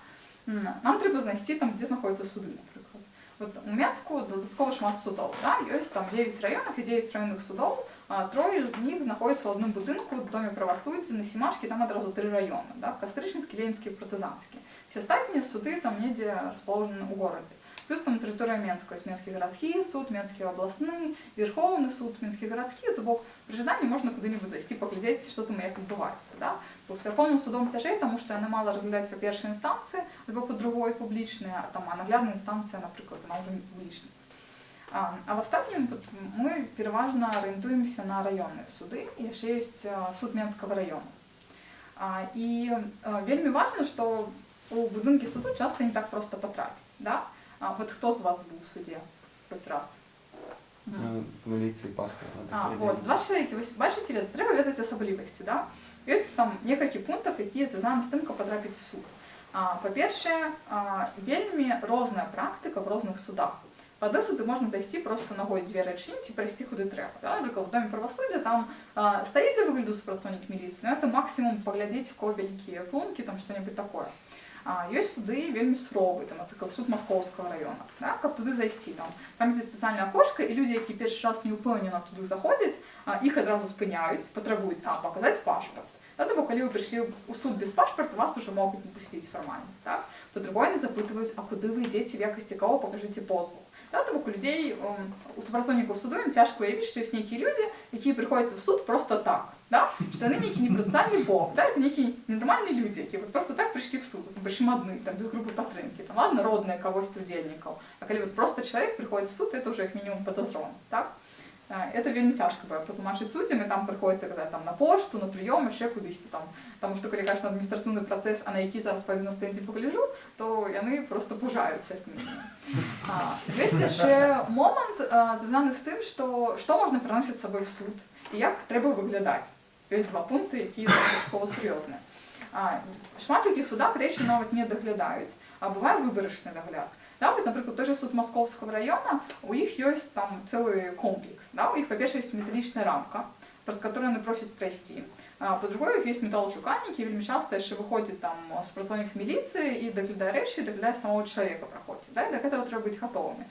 Нам трэба знайсці там, дзе знаходзяцца суды, напрыклад. Вот у Менску дадаткова шмат судоў, да? Ёсць там 9 раёнах і 9 раённых судоў, трое з них знаходзяцца ў адным будынку, у Доме правасуддзя, на Семашкі, там адразу 3 раёны, да? Кастрычніцкі, Ленінскі і Партызанскі. Все астатнія суды там недзе расположены ў горадзе. Плюс там тэрыторыя Менска, ёсць Менскі гарадскі суд, Менскі абласны, Верхоўны суд, Менскі гарадскі, то бок пры жаданні можна куды-нибудь зайсці, паглядзець, што там і як адбываецца. Да? Бо з Верхоўным судом цяжэй, таму што яны мала разглядаюць па першай інстанцыі, альбо па другой публічныя, а там, а наглядная інстанцыя, напрыклад, яна ўжо не публічная. А в астатнім вот, мы пераважна арыентуемся на раённыя суды, і яшчэ ёсць суд Менскага раёна. І вельмі важна, што у будынкі суду часта не так проста патрапіць. Да? Вот кто з вас быў у суде хоць раз? Ну, в милиции паспорт надо Вот, предъявить. два чалавекі, вось бачыце, трэба ведаць асаблівасці, да? Ёсць там некалькі пунктаў, якія звязаны з тым, каб патрапіць у суд. Па-першае, вельмі розная практыка в розных судах. В адны суды можна зайсці просто ногой, дзверы адчыніць і прайсці куды трэба. Да? Напрыклад, в Доме правасуддзя там стаіць для выгляду супрацоўнік міліцыі, но это максимум паглядзець, у кого вялікія клункі, там что-нибудь такое. Ёсць суды вельмі суровыя, там, напрыклад, суд Московского района, да? Каб туды зайсці, там ёсць спецыяльнае окошко, і людзі, якія першы раз не ўпэўнена туды заходзяць, іх адразу спыняюць, патрабуюць, паказаць пашпарт. Да, то бок, калі вы прыйшлі ў суд без пашпарта, вас уже могуць не пусціць фармальна. Так? Па-другое, яны запытваюць, а куды вы ідзеце, в якасці каго, пакажыце позву. Да, то бок у людзей, у супрацоўнікаў суду ім цяжка уявіць, што ёсць нейкія людзі, якія прыходзяць у суд просто так, да? Што яны нейкі непрацэсуальны бок, да? Это нейкія ненармальныя людзі, якія вот просто так прыйшлі в суд, там, прычым адны, там, без групы падтрымкі, там, ладно, родныя кагосьці удзельнікаў, а калі вот просто чалавек прыходзіць в суд, это уже як мінімум падазрон, так? Это вельмі цяжка бывае патлумачыць суддзям, і там прыходзіцца казаць там на пошту, на прыём, яшчэ кудысьці там. Таму што калі кажаш на адміністрацыйны працэс, а на які зараз пайду на стэндзе пагляджу, то яны просто пужаюцца, як мінімум. Ёсць яшчэ момант, звязаны з тым, што можна прыносіць з сабой в суд і як трэба выглядаць. Ёсць два пункты, якія дастаткова сур'ёзныя. Шмат у якіх судах рэчы нават не даглядаюць, а бывае выбарачны дагляд. Да, вот, напрыклад, той же суд Московского района, у іх ёсць там цэлы комплекс. Да? У іх, па-першае, ёсць металічная рамка, праз которую яны просяць прайсці. Па-другое, у іх ёсць металашукальнікі, вельмі часта яшчэ выходзіць там супрацоўнік міліцыі і даглядае рэчы, і даглядае самого чалавека праходзіць. Да? І да гэтага трэба быць гатовымі.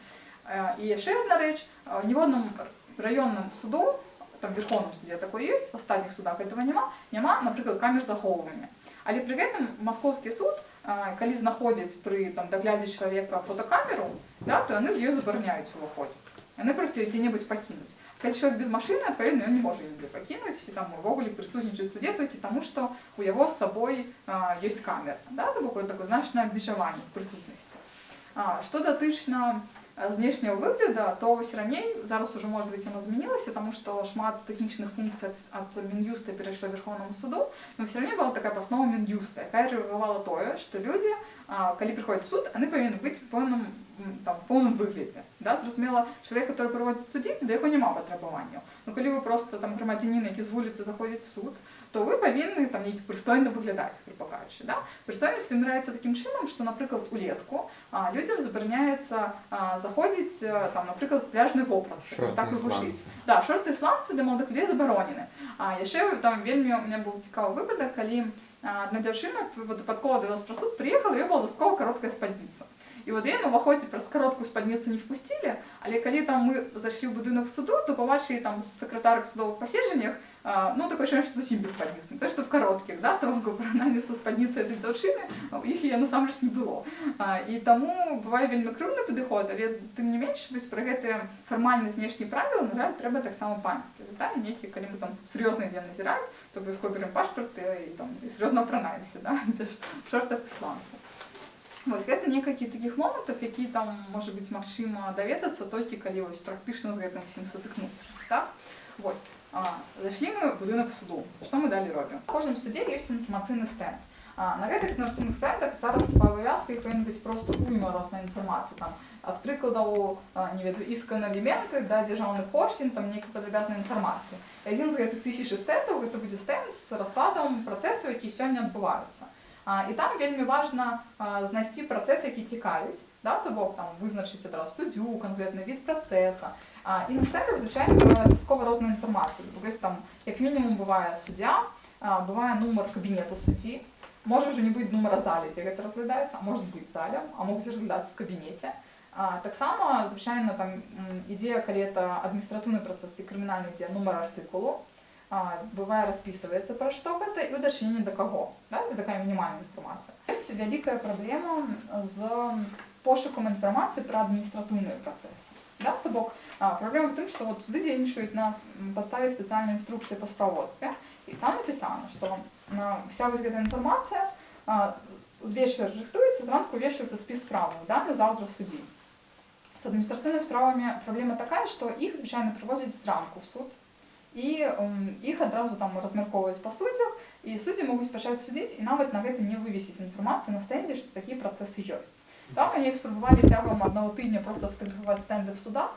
І яшчэ одна рэч, ні в одном раённым суду, там в Верховном суде такое есть, в астатніх судах этого няма, няма, напрыклад, камер захоўвання. Але пры гэтым Маскоўскі суд, калі знаходзяць пры там даглядзе чалавека фотокамеру, да, то яны з ёй забараняюць уваходзіць. Яны просто яе дзе-небудзь пакінуць. Калі чалавек без машыны, адпаведна, ён не можа нідзе пакінуць і там увогуле прысутнічаць у суде толькі таму, што у яго з сабой ёсць камера. Да, то бок такое значнае абмежаванне в прысутнасці. Што датычна знешняга выгляда, то вось раней, зараз ужо, может быть, яно змянілася, таму што шмат тэхнічных функцый ад Мін'юста перайшло Верховнаму суду, но все равно была такая паснова Мін'юста, якая рэгулявала тое, што людзі, калі прыходзяць в суд, яны павінны быць в пэўным, там, в поўным выглядзе. Да? Зразумела, чалавек, который прыводзіць судзіць, да яго няма патрабаванняў. Но калі вы просто там грамадзянін, які з вуліцы заходзіць в суд, то вы павінны там нейкі прыстойна выглядаць, грубо кажучы. Да? Прыстойнасць вымяраецца такім чынам, што, напрыклад, улетку людзям забараняецца заходзіць, там, напрыклад, в пляжнай вопратцы. Шорты Так і і гучыць. сланцы. Да, шорты і сланцы для маладых людзей забаронены. А яшчэ там вельмі у меня был цікавы выпадак, калі одна дзяўчына вот выпадкова давелась пра суд, прыехала, у яе была дастаткова кароткая спадніца. І вот яе на ўваходзе праз кароткую спадніцу не впусцілі, але калі там мы зайшлі ў будынак суду, то пабачылі там сакратарак судовых паседжаннях, ну, такое ощущение, што зусім без спадніц, не то, што в кароткіх, да, то ў параўнанні са спадніцай этой дзяўчыны, у іх яе насамрэч не было. І таму бывае вельмі крыўны падыход, але тым не менш, вось пра гэтыя фармальна знешнія правілы, на жаль, трэба таксама памятаць. Да? І нейкі, калі мы там сур'ёзна ідзем назіраць, то абавязкова берем пашпарт і, там, і сур'ёзна апранаемся, да? Без шортаў і сланцаў. Вось гэта некалькі такіх момантаў, які там, можа быць, магчыма даведацца толькі калі вось практычна з гэтым усім сутыкнуцца. Так? Вось. Зайшлі мы ў будынак суду. Што мы далей робім? У кожным судзе ёсць інфармацыйны стэнд. На гэтых інфармацыйных стэндах зараз па абавязку іх павінна быць проста уйма рознай інфармацыі. Там, ад прыкладаў, не ведаю, іска на аліменты да дзяржаўных пошлін, там нейкай падрабязнай інфармацыі. І адзін з гэтых тысячы стэндаў гэта будзе стэнд з раскладам працэсаў, які сёння адбываюцца. І там вельмі важна знайсці працэс, які цікавіць, да, то бок там вызначыць адразу суддзю, канкрэтны від працэса. І на стэндах звычайна бывае дастаткова розная інфармацыя. То есть там як мінімум бывае суддзя, бывае нумар кабінету суддзі, можа ўжо не быць нумара залі, дзе гэта разглядаецца, а может быць зале, а могуць разглядацца в кабінеце. Таксама, звычайна, там ідзе, калі это адміністратыўны працэс ці крымінальны, ідзе нумар артыкулу, бывае распісваецца, пра што гэта і ў дачыненні да каго. Да? Это такая мінімальная інфармацыя. Ёсць вялікая праблема з пошукам інфармацыі пра адміністратыўныя працэсы. Да? То бок, праблема в тым, што вот суды дзейнічаюць на падставе спецыяльнай інструкцыі па справаводстве, і там напісана, што вся вось гэта інфармацыя з вечара рыхтуецца, зранку вешаецца спіс справаў, да, на заўтра суддзі. З адміністратыўнымі справамі праблема такая, што іх звычайна прывозяць зранку в суд, і іх адразу там размяркоўваюць па суддзях, і суддзі могуць пачаць судзіць і нават на гэта не вывесіць інфармацыю на стэндзе, што такія працэсы ёсць. Там они спрабавалі цягам аднаго тыдня просто фотаграфаваць стэнды в судах.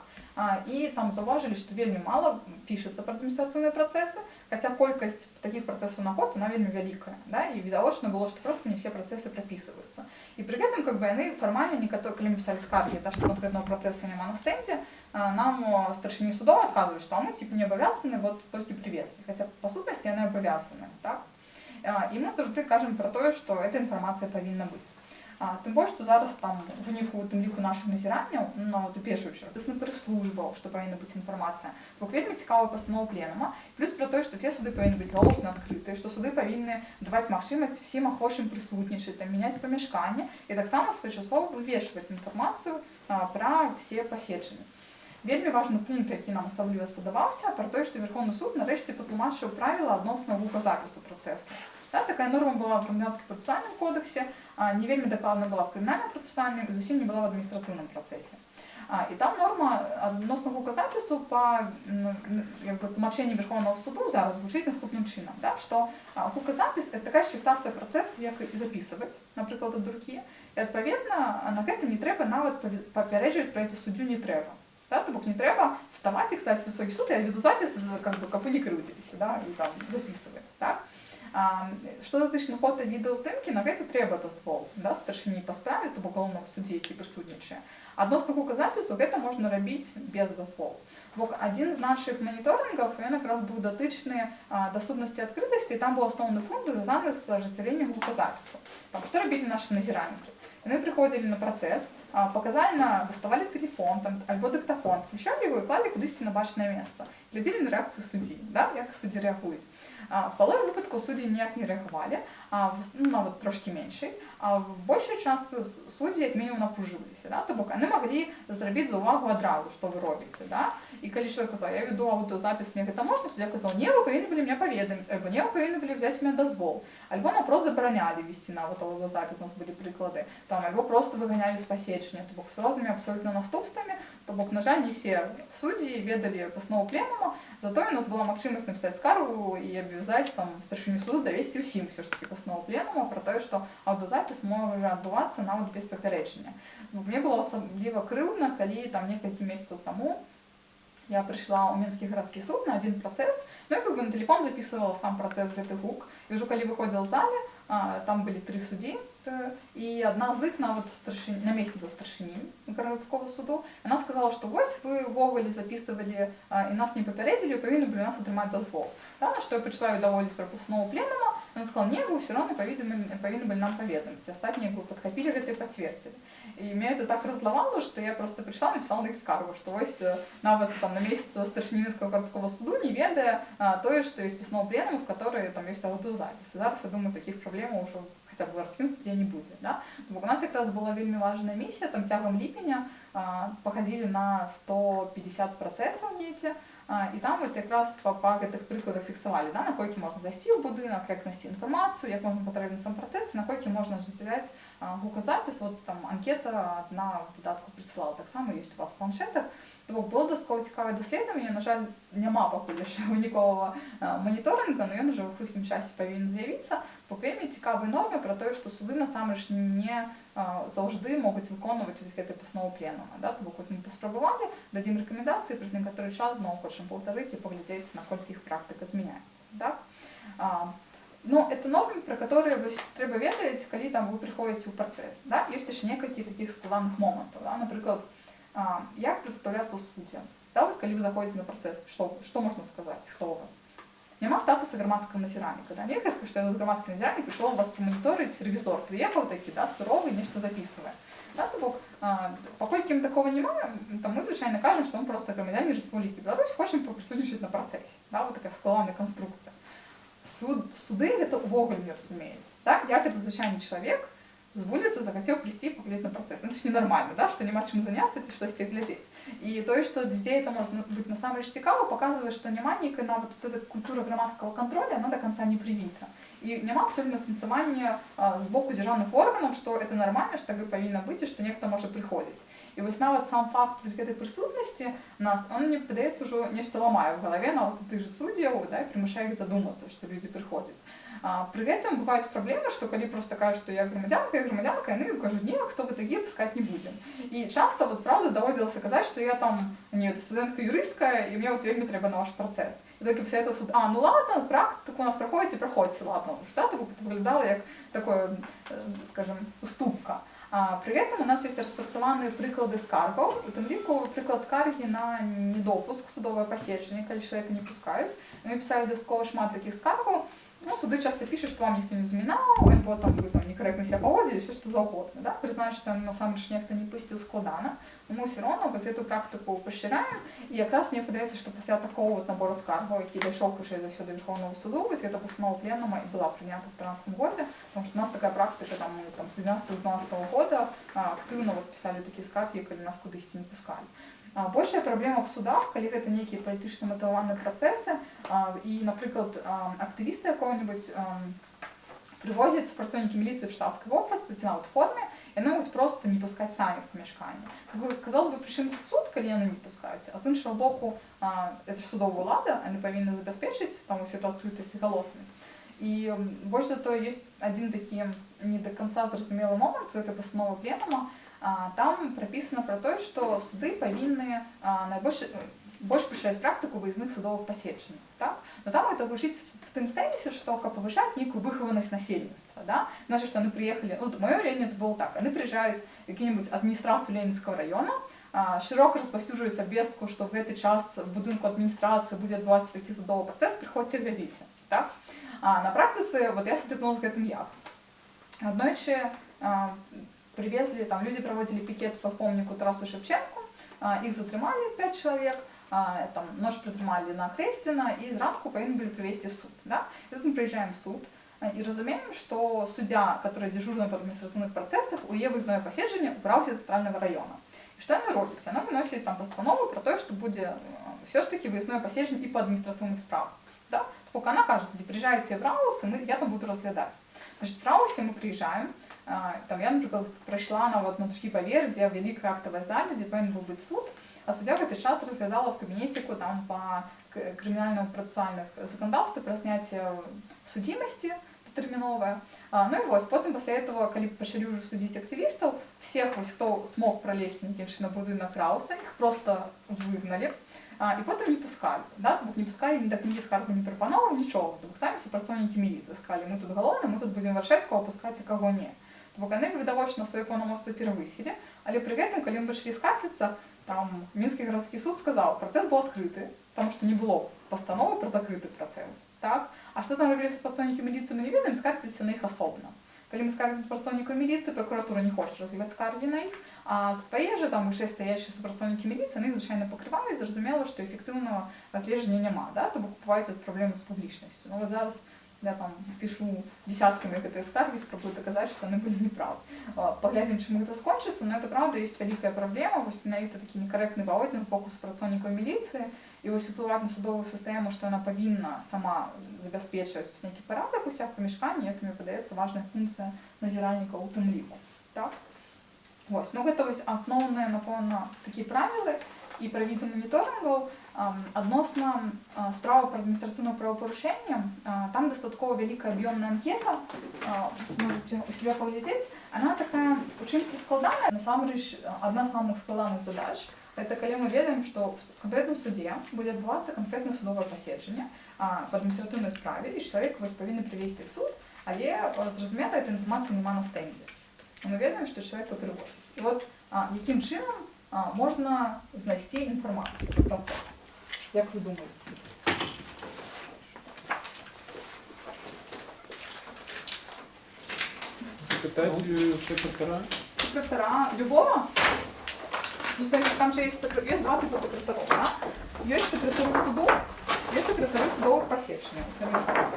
І там заўважылі, што вельмі мала пішацца пра адміністрацыйныя працэсы, хаця колькасць такіх працэсаў на год, она вельмі вялікая, да? І відавочна было, што просто не все працэсы прапісваюцца. І пры гэтым как бы яны фармальна некаторыя, калі мы пісалі скаргі, да, што канкрэтнага працэса няма на стэндзе, нам старшыні судоў адказваюць, што мы типа не абавязаны, вот толькі прывезлі, хаця па сутнасці яны абавязаны, так? І мы заўжды кажам пра тое, што эта інфармацыя павінна быць. Тым больш, што зараз там у выніку, у тым ліку нашых назіранняў, ну, нават у першую чаргу, прэс-службаў, што павінна быць інфармацыя. Бок вельмі цікавая пастанова пленума, плюс пра тое, што все суды павінны быць галосна адкрытыя, што суды павінны даваць магчымасць всім ахвочым прысутнічаць, там, мяняць памяшканне і таксама своечасова вывешваць інфармацыю пра все паседжанні. Вельмі важны пункт, які нам асабліва спадабаўся, пра тое, што Верхоўны суд нарэшце патлумачыў правіла адносна гуказапісу працэсу. Да, такая норма была в грамадзянскім працэсуальным кодексе, не вельмі дакладна была в крымінальным працэсуальным і зусім не была в адміністратыўным працэсе. І там норма адносна гуказапісу па як бы, тлумачэнні Верхоўнага суду зараз гучыць наступным чынам, да, што гуказапіс — это такая ж фіксацыя працэсу, як і запісваць, напрыклад, ад рукі, і адпаведна на гэта не трэба нават папярэджваць пра это суддзю не трэба. Да, то бок не трэба вставаць і казаць: «Высокі суд, я веду запіс, как бы, каб вы не крыўдзіліся», да, і там записывать, так? Што датычна фота, відэаздымкі, на гэта трэба дазвол, да, старшыні па справе, то бок галоўнага суддзі, які прысутнічае. Адносна гуказапісу гэта можна рабіць без дазволу. Бок адзін з нашых маніторынгаў, ён якраз быў датычны даступнасці, адкрытасці, і там быў асноўны пункт, звязаны з ажыццяўленнем гуказапісу. Там, што рабілі нашы назіральнікі? Яны прыходзілі на працэс, паказальна даставалі тэлефон там, альбо дыктафон, включалі его і клалі кудысьці на бачнае месца. Глядзелі на рэакцыю суддзі, да, як суддзі рэагуюць. В палове выпадкаў суддзі ніяк не рэагавалі, ну, нават трошкі меншай. А в большай частцы суддзі як мінімум напружваліся, да? То бок яны маглі зрабіць заўвагу адразу, што вы робіце, да? І калі чалавек казаў: «Я веду аўдыозапіс, мне гэта можна», суддзя казаў: «Не, вы павінны былі меня паведаміць», альбо «Не, вы павінны былі взяць у меня дазвол», альбо напрост забаранялі весці нават аўдыозапіс, у нас былі прыклады, там, альбо просто выганялі з паседжання, то бок з рознымі абсолютно наступствамі. То бок, на жаль, не все суддзі ведалі пастанову пленума, затое у нас была магчымасць напісаць скаргу і абавязаць там старшыню суду давесці ўсім ўсё ж таки пастанову пленума пра тое, што аўдыозапіс можа адбывацца нават без папярэджання. Ну, мне было асабліва крыўдна, калі там некалькі месяцаў таму я прыйшла ў Менскі гарадскі суд на адзін працэс, ну і как бы на телефон записывала сам працэс, гэты гук, і ўжо калі выходзіла з залі, там былі тры суддзі, і адна з іх нават намесніца старшыні гарадскога суду, она сказала, што вось вы ўвогуле записывалі і нас не папярэдзілі, павінны былі у нас атрымаць дазвол. Да, на што я прыйшла і даводзіць пра пастанову пленума, она сказала: «Не, вы ўсё роўна павінны былі нам паведаміць». Астатнія бы падхапілі гэта і пацвердзілі. І меня это так раззлавала, што я просто прыйшла, написала на іх скаргу, што вось нават там намесніца старшыні Мінскага гарадскога суду не ведае тое, што ёсць пастанова пленума, в которой там ёсць аўдыозапіс. І зараз, я думаю, такіх праблемаў ўжо хаця б в гарадскім судзе не будзе. Да? То бок у нас якраз была вельмі важная місія, там цягам ліпеня пахадзілі на 150 працэсаў недзе, і там вот якраз па гэтых прыкладах фіксавалі, да, наколькі можна зайсці ў будынак, як знайсці інфармацыю, як можна патрапіць на сам працэс, наколькі можна ажыццяўляць гуказапіс. Вот там анкета адна в дадатку прысылала, таксама ёсць у вас в планшетах. То бок было дастаткова цікавае даследаванне, на жаль, няма пакуль яшчэ выніковага маніторынга, но ён ужо ў хуткім часе павінен з'явіцца. Бо вельмі цікавыя нормы пра тое, што суды насамрэч не заўжды могуць выконваць вось гэты пастанову пленума. Да? То бок вот мы паспрабавалі, дадзім рэкамендацыі, праз некаторы час зноў хочам паўтарыць і паглядзець, наколькі іх практыка змяняецца. Так? Но это нормы, про которые вось трэба ведаць, калі там вы прыходзіце ў працэс. Да? Ёсць яшчэ некалькі такіх складаных момантаў. Да? Напрыклад, як прадстаўляцца суддзям? Да, вот калі вы заходзіце на працэс, што можна сказаць, хто вы? Няма статуса грамадскага назіральніка. Да? Нельга сказаць, што я тут грамадскі назіральнік, прыйшоў вас праманіторыць, рэвізор прыехаў такі, да, суровы, нешта записывае. Да, то бок, паколькі ім такого няма, там мы звычайна кажам, што мы просто грамадзяне Рэспублікі Беларусь, хочам папрысутнічаць на працэсе. Да, вот такая складаная канструкцыя. Суды гэта ўвогуле не разумеюць. Так? Як это звычайны чалавек з вуліцы захацеў прыйсці і паглядзець на працэс? Ну, это ж ненармальна, да, што няма чым заняцца ці штосьці глядзець. І тое, што людзей это можа быць насамрэч цікава, паказвае, што няма нейкай нават вот этой культуры грамадскага контроля, она до конца не привита. І няма абсолютно сэнсавання з боку дзяржаўных органаў, што это нармальна, што так і павінна быць, і што нехта можа прыходзіць. І вось нават сам факт вось гэтай прысутнасці нас, он, мне падаецца, ўжо нешта ламае ў галаве нават у тых же суддзяў, да, і прымушае іх задумацца, што людзі прыходзяць. Пры гэтым бываюць праблемы, што калі проста кажуць, што я грамадзянка, яны кажуць: «Не, хто вы такія, пускаць не будзем». І часта вот правда даводзілася казаць, што я там не студэнтка юрыстка і мне вот вельмі трэба на ваш працэс. І толькі пасля этого суд: «А, ну ладно, практыку у нас праходзіце, праходзьце, ладно уж», да, то бок это выглядала як такое, скажем, уступка. Пры гэтым у нас ёсць распрацаваныя прыклады скаргаў, у тым ліку прыклад скаргі на недопуск судовае паседжанне, калі чалавека не пускаюць. Мы пісалі дастаткова шмат такіх скаргаў. Ну, суды часто пишут, что вам никто не замінаў, альбо там вы там некорректно себя паводзілі, все что заўгодна. Да? Прызнаць, што насамрэч нехта не пусціў, складана. Но мы ўсё роўно вось эту практыку пашыраем. І якраз мне падаецца, што пасля такого вот набору скаргаў, які дайшоў хутчэй за ўсё да Верховного суду, вось эта пастанова пленума і была прынята в 2013 годзе, потому что у нас такая практыка, там, мы там, с 11-12 года актыўна вот пісалі такія скаргі, калі нас кудысьці не пускалі. Большая праблема в судах, калі гэта нейкія палітычна матываваныя працэсы, і, напрыклад, актывісты якога-нибудь прывозяць супрацоўнікі міліцыі в штатской вопратцы ці нават форме, яны могуць просто не пускаць самі в памяшканне. Как бы, казалось бы, прычым тут суд, калі яны не пускаюць, а з іншага боку, это ж судовая ўлада, яны павінны забяспечыць там вось эту адкрытасць і галоснасць. І больш за тое, ёсць адзін такі не до конца зразумелы момант з гэтай пастановы пленума. Там прапісана пра тое, што суды павінны найбольш больш пашыраць практыку выязных судовых паседжанняў. Так? Но там это гучыць в тым сэнсе, што каб павышаць нейкую выхаванасць насельніцтва. Да? Значит, что они приехали, ну, вот мое уяўленне это было так, они приезжают в какую-нибудь администрацию Ленинского района, широко распаўсюджваюць абвестку, што в гэты час в будынку адміністрацыі будзе адбывацца такі судовы працэс, прыходзьце, глядзіце. Так? А на практыцы вот я сутыкнулася з гэтым як. Аднойчы привезли, там люди проводили пикет по помніку Тарасу Шевченку, их затрымалі, пять человек, там ноч прытрымалі на Акрэсціна і зранку павінны былі прывесці в суд. Да? І тут мы приезжаем в суд і разумеем, што суддзя, который дежурный по административных процессах, у яе выездное паседжанне ў РАУСе Центрального района. І што яна робіць? Яна выносіць там пастанову про тое, што будзе ўсё ж таки выездное паседжанне і по адміністратыўных справах. Да? Пока она кажа: «Приезжайте в РАУС, и я там буду разглядаць». Значит, в РАУСе мы приезжаем, там я, например, прайшла нават на другі паверх, дзе вялікая актавая зала, дзе павінен быў быць суд, а суддзя в гэты час разглядала в кабінеціку там по крымінальнаму працэсуальных заканадаўстве пра зняцце судзімасці датэрміновае. Ну і вось, потым пасля этого, калі пачалі ўжо судзіць актывістаў, всех вось, хто смог пролезть нейкім чынам на будынак РАУСа, іх просто выгналі. І потым не пускалі, да? То бок не пускалі ні да кнігі скаргу, не прапанову, нічога. То бок самі супрацоўнікі міліцыі сказалі: «Мы тут галоўныя, мы тут будзем вырашаць, кого пускаць, а каго не». То бок яны відавочна свае паўнамоцтва перавысілі, але пры гэтым, калі мы пачалі скардзіцца, там Мінскі гарадскі суд сказаў: працэс быў адкрыты, потому что не было пастановы пра закрыты працэс. Так? А што там рабілі супрацоўнікі міліцыі, мы не ведаем, скардзіцеся на іх асобна. Калі мы скардзім супрацоўнікаў міліцыі, пракуратура не хоча разглядаць скаргі на іх, а свае же там вышэйстаячыя супрацоўнікі міліцыі, яны іх звычайна пакрываюць, зразумела, што эфектыўнага расследавання няма, да? То бок бываюць вот праблемы з публічнасцю. Ну вот зараз я там пишу десятками гэтыя скаргі, спрабую доказаць, што яны былі неправы. Паглядзім, чым гэта скончыцца, но это правда ёсць вялікая праблема, вось менавіта такі некарэктны паводзін з боку супрацоўнікаў міліцыі, і вось уплываць на судовую сістэму, што яна павінна сама забяспечваць нейкі парадак у сябе в памяшканні, это, мне падаецца, важная функцыя назіральнікаў у тым ліку. Так? Вось. Ну, гэта вось асноўныя, напэўна, такія правілы і пра віды маніторынгаў. Адносна справы пра адміністратыўнае правапарушэнне, там дастаткова вялікая аб'ёмная анкета, вось можете у себя паглядзець. Она такая у чымсьці складаная, насамрэч адна з самых складаных задач. Это калі мы ведаем, што в канкрэтным судзе будзе адбывацца канкрэтнае судовае паседжанне па адміністратыўнай справе, і чалавек вось павінны прывесці в суд, але, зразумела, этой інфармацыі няма на стэндзе. Но мы ведаем, што чалавека прывозяць. І вот якім чынам можна знайсці інфармацыю пра працэс? Як вы думаеце? Запытаць секретаря. Секретаря любого? Ну, в смысле, там же есть два типа секретаров, да? Есть секретары суду, есть секретары судовых паседжанняў у саміх судах.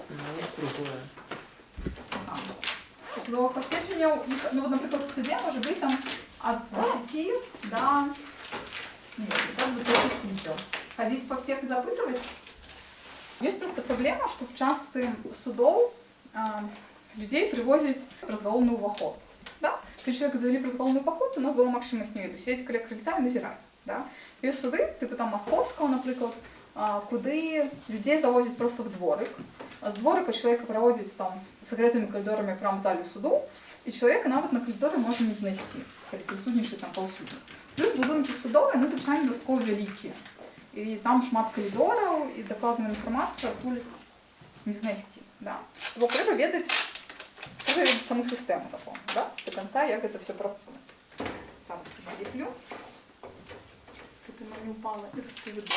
Ну, другое. У судовых паседжанняў, іх, ну вот, например, в суде может быть там от 10 до, нет, до 20 суддзяў. Ходить по всех и запытывать? Есть просто проблема, что в частцы судов людей привозят праз галоўны ўваход. Да? Калі человека завели праз галоўны ўваход, у нас была магчымасць, не ведаю, сидеть каля крыльца і назіраць. Да? Ёсць суды, типу там Московского, напрыклад, куды людзей завозяць просто в дворык. З дворыка чалавека праводзяць там сакрэтнымі калідорамі прямо в залю суду, і чалавека нават на калідоры можна не знайсці, калі прысутнічае там паўсюдна. Плюс будынкі судовыя, яны звычайна дастаткова вялікія. І там шмат калідораў, і дакладную інфармацыю адтуль не знайсці. Да. Бо трэба ведаць саму сістэму такому, да? До конца, як гэта все працуе. Зараз я наліплю, каб яно не упала, і распавяду.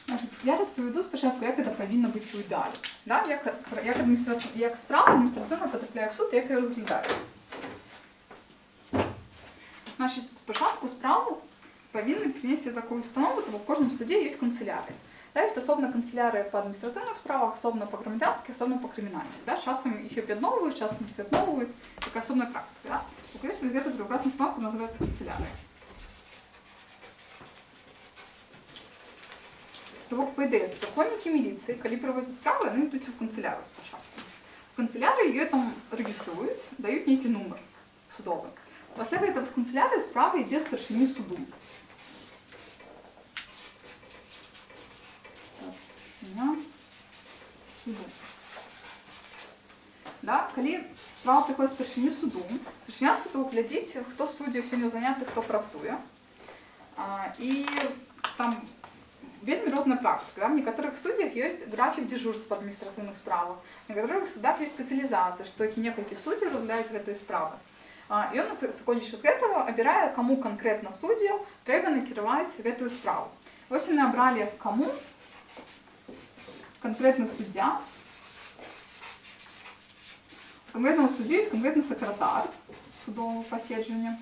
Значит, я распавяду спачатку, як гэта павінна быць у ідэале. Да? Як справа адміністратыўна патрапляе в суд, як яе разглядаюць. Значит, спачатку справу павінны прынесці такую установу, то в кожным суде ёсць канцылярыі. Да, ёсць асобна канцылярыя па адміністратыўных справах, асобна па грамадзянскіх, асобна па крымінальных. Да? Часам іх аб'ядноўваюць, часам аб'ядноўваюць. Такая асобная практыка. Да? Ёсць вось гэта бюрократная установа, называется канцылярыя. То бок, па ідэі, супрацоўнікі міліцыі, калі прывозяць справы, яны ідуць у канцылярыю спачатку. В канцылярыі яе там рэгіструюць, даюць нейкі нумар судовы. Пасля гэтага з канцылярыі справа ідзе старшыні суду. Старшыня суду. Да? Калі справа прыходзіць старшыню суду, старшыня суду глядзіць, хто суддзяў сёння заняты, хто працуе. І там вельмі розная практыка. Да? В некаторых суддзях ёсць графік дзяжурств па адміністратыўных справах. В некаторых судах ёсць спецыялізацыя, што толькі некалькі суддзяў разглядаюць гэтыя справы. І ён, сыходзячы з гэтага, абірае, каму канкрэтна суддзяў трэба накіраваць гэтую справу. Вось яны абралі, каму канкрэтны суддзя. Канкрэтнага суддзю ёсць канкрэтны сакратар судовага паседжання.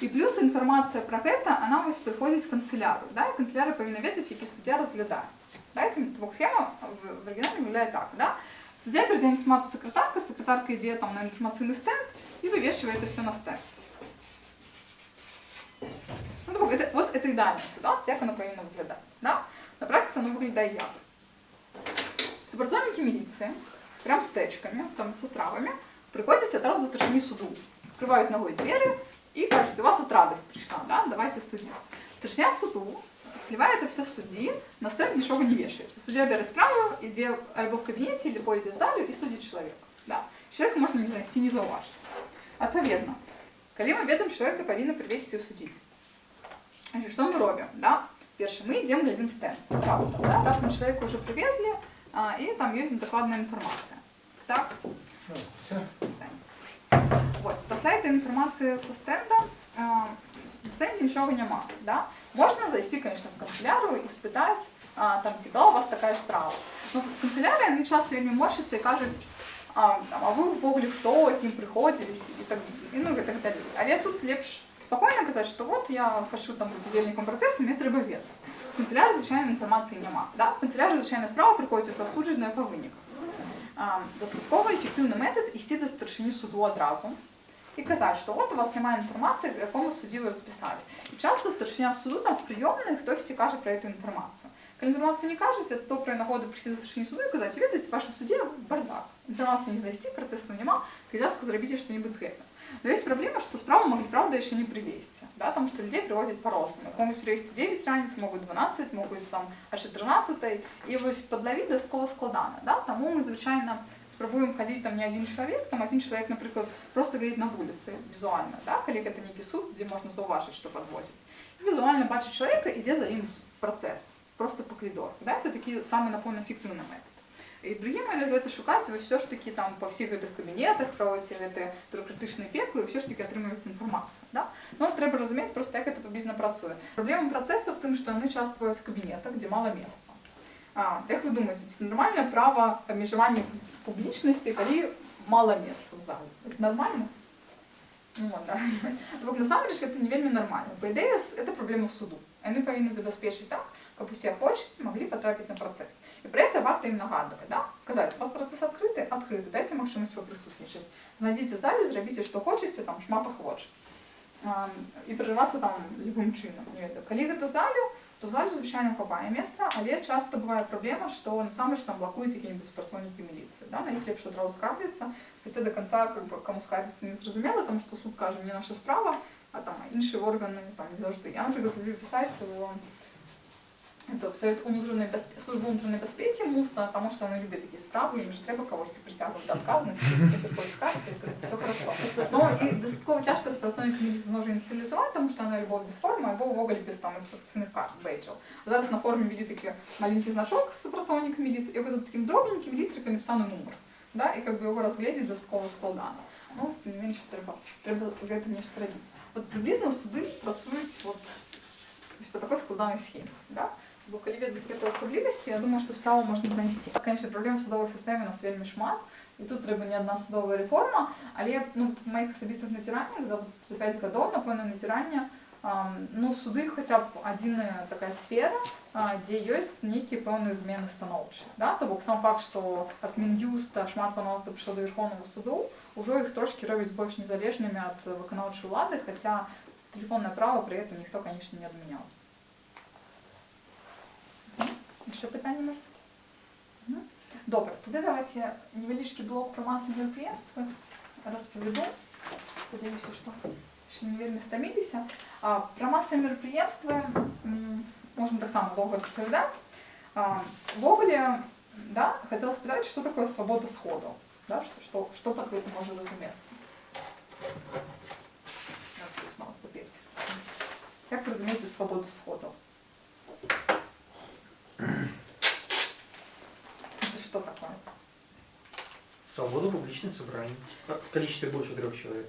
І плюс інфармацыя пра гэта, она вось прыходзіць в канцылярыю, да? І канцылярыя павінна ведаць, які суддзя разглядае. Да? І бок схема в арыгінале выглядае так, да? Суддзя перадае інфармацыю сакратарка, сакратарка ідзе там на інфармацыйны стэнд і вывешвае это все на стэнд. Ну, то бок, это, вот это ідэальная сітуацыя, як она павінна выглядаць. Да? На практыцы оно выглядае як? Супрацоўнікі міліцыі, прям з тэчкамі, там, са справамі, прыходзяць адразу да старшыні суду, открываюць ногой дзверы і кажуць: «У вас вот радость пришла, да? Давайте судью». Старшыня суду сливает это все судді, на стэнд нічога не вешаецца. Суддзя бярэ справу, ідзе альбо в кабінеце, альбо ідзе в залю і судзіць чалавека. Да? Чалавека можна не знайсці, не заўважыць. Адпаведна, калі мы ведаем, чалавека павінна прывесці і судзіць. Значит, што мы робім? Да? Першае, мы ідзем, глядзім стэнд. Раптам, да? Раптам чалавека ўжо прывезлі, і там ёсць дакладная інфармацыя. Так? Здравствуйте. Вось, пасля этой інфармацыі са стэнда, на стэндзе нічога няма. Да? Можна зайсці, конечно, в канцылярыю і спытаць, там, ці была у вас такая справа. Но в канцылярыі яны часто вельмі морщатся і кажуць, там, а вы ўвогуле хто, кім прыходзілі, і так, і, ну, і так далей. Але тут лепш спакойна казаць, што вот я хочу там быць удзельнікам працэсу, мне трэба ведаць. В канцылярыі, звычайна, інфармацыі няма. Да? В канцылярыі, звычайна, справа прыходзіць ужо асуджаная па выніках. Дастаткова эфектыўны метад ісці да старшыні суду адразу і казаць, што вот у вас няма інфармацыі, якому суддзі вы распісалі. І часто старшыня суду там в прыёмнай хтосьці кажа пра эту інфармацыю. Калі інфармацыю не кажаце, то пры нагоды прыйсці да старшыні суду і казаць: «Ведаеце, в вашым судзе бардак. Інфармацыі не знайсці, працэсу няма, калі ласка, зрабіце што-нибудь з гэтым». Но есть проблема, что справу могли, правда, еще не привезти, да, потому что людей привозят по-разному. Могут привезти в 9 раніцы, могут 12, могут там аж 14, і вось подловить дастаткова складана, да, таму мы, звычайна, спрабуем хадзіць там не один чалавек, там один чалавек, напрыклад, просто глядзіць на вуліцы візуальна, да, калі гэта нейкі суд, дзе можна заўважыць, што падвозіць. І візуальна бачыць чалавека, ідзе за ім працэс, просто по коридору, да, это такі самы, напэўна, эфектыўны метод. І другі метод — гэта шукаць вось ўсё ж такі там па ўсіх гэтых кабінетах, праводзіць гэтыя бюрократычныя пеклы і ўсё ж такі атрымліваць інфармацыю. Да? Но трэба разумець просто, як это прыблізна працуе. Праблема працэсу в тым, што яны часта бываюць в кабінетах, дзе мала месца. Як вы думаеце, ці нармальнае права абмежавання публічнасці, калі мала месца ў зале? Это нормально? Ну, да. То бок, насамрэч, гэта не вельмі нармальна. Па ідэі, это праблема суду. Яны павінны забяспечыць так, каб усе ахвочыя маглі патрапіць на працэс. І пры этом варта ім нагадваць, да? Казаць: «У вас працэс адкрыты, адкрыты, дайце магчымасць папрысутнічаць. Знайдзіце залю, зрабіце, што хочаце, там шмат ахвочых». І прарывацца там любым чынам, не ведаю. Калі гэта залю, То ў зале звычайна хапае месца, але часта бывае праблема, што насамрэч там блакуюць якія-небудзь супрацоўнікі міліцыі. Да? На іх лепш адразу скардзіцца, хаця да канца как бы, каму скардзіцца, не зразумела, таму што суд кажа: «Не наша справа», а там іншыя органы там не заўжды. Я, напрыклад, люблю пісаць в Совет службу унутранай бяспекі МУСа, потому что они любят такие справы, им же трэба кагосьці прыцягваць да адказнасці, прыходзяць скаргі, всё хорошо. Но і дастаткова цяжка супрацоўніка міліцыі зноў жа ініцыялізаваць, тому што яны альбо без формы, альбо ўвогуле без там ідэнтыфікацыйных карт, бейджаў. Зараз на форме ввели такі маленькі значок супрацоўніка міліцыі, і тут таким дробненьким літрыкам напісаны нумар. Да? І как бы яго разгледзець дастаткова складана. Ну, тым не менш, трэба з гэтым нешта рабіць. Вот прыблізна суды працуюць вот, вось па такой складанай схеме. Да? Бо калі ведаць гэтыя асаблівасці, я думаю, што справу можна знайсці. Конечно, праблем у судовай сістэме у нас вельмі шмат, і тут трэба не адна судовая рэформа, але, ну, па маіх асабістых назіраннях за 5 гадоў, напэўна, назірання, ну, суды хаця б адзіная такая сфера, дзе ёсць нейкія пэўныя змены станоўчыя. Да? То бок сам факт, што ад Мін'юста шмат панаўства прыйшло да Верхоўнага суду, ўжо іх трошкі робіць больш незалежнымі ад выканаўчай улады, хаця тэлефоннае права пры этом ніхто, конечно, не адмяняў. Яшчэ пытанне, можа быць? Добра, тады давайте невялічкі блок пра масавыя мерапрыемствы распавяду. Спадзяюся, што яшчэ не вельмі стаміліся. Пра масавыя мерапрыемствы можна таксама доўга распавядаць. Увогуле, да, хацела спытаць, што такое свабода сходаў? Да, што пад гэтым можа разумецца? Зноў паперкі. Як вы разумееце свабоду сходаў? Это что такое? Свободу публичных собраний. В количестве больше трех человек.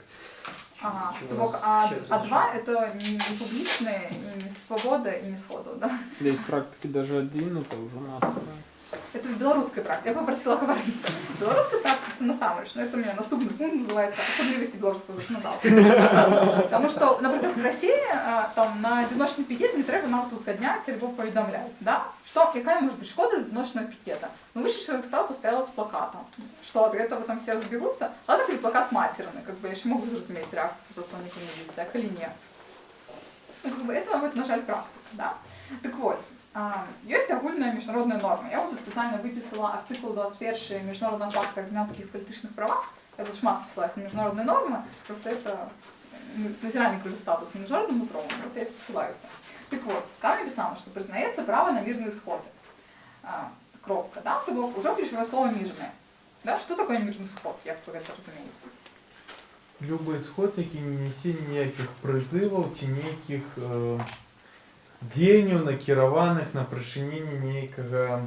Чем То у бок, нас сейчас а два разрешено. это не публичные, и не свобода, и не сходу, да? Да, из практики даже один, это уже массовое. Это в белорусской практике. Я попросила говориться. В белорусской практике насамрэч, но это у меня наступны пункт называется «Асаблівасці беларускага заканадаўства». Потому что, например, в России там на одиночный пикет не трэба нават узгадняць альбо паведамляць, да? Что, какая может быть шкода от одиночного пикета? Ну, выше человек стал, постоял с плакатом. Что, от этого там все разбегутся? Ладно, калі плакат матерный, как бы я еще могу зразумець реакцию супрацоўніка милиции, а калі не? Ну, как бы это, вот, на жаль, практика, да? Так вот, ёсць агульная міжнародная норма. Я вот тут спецыяльна выпісала артыкул 21 Міжнароднага пакта аб грамадзянскіх і палітычных правах. Я тут шмат спасылаюсь на міжнародныя нормы, просто это назіральнік уже статус на міжнародным узроўні, вот я спасылаюся. Так вот, там написано, что прызнаецца права на мирные сходы. Кропка, да? То бок уже ключевое слово «мирные». Да? Что такое мирный сход, як вы это разумееце? Любы сход, які не несе ніякіх прызываў ці нейкіх дзеянняў, накіраваных на прычыненне нейкага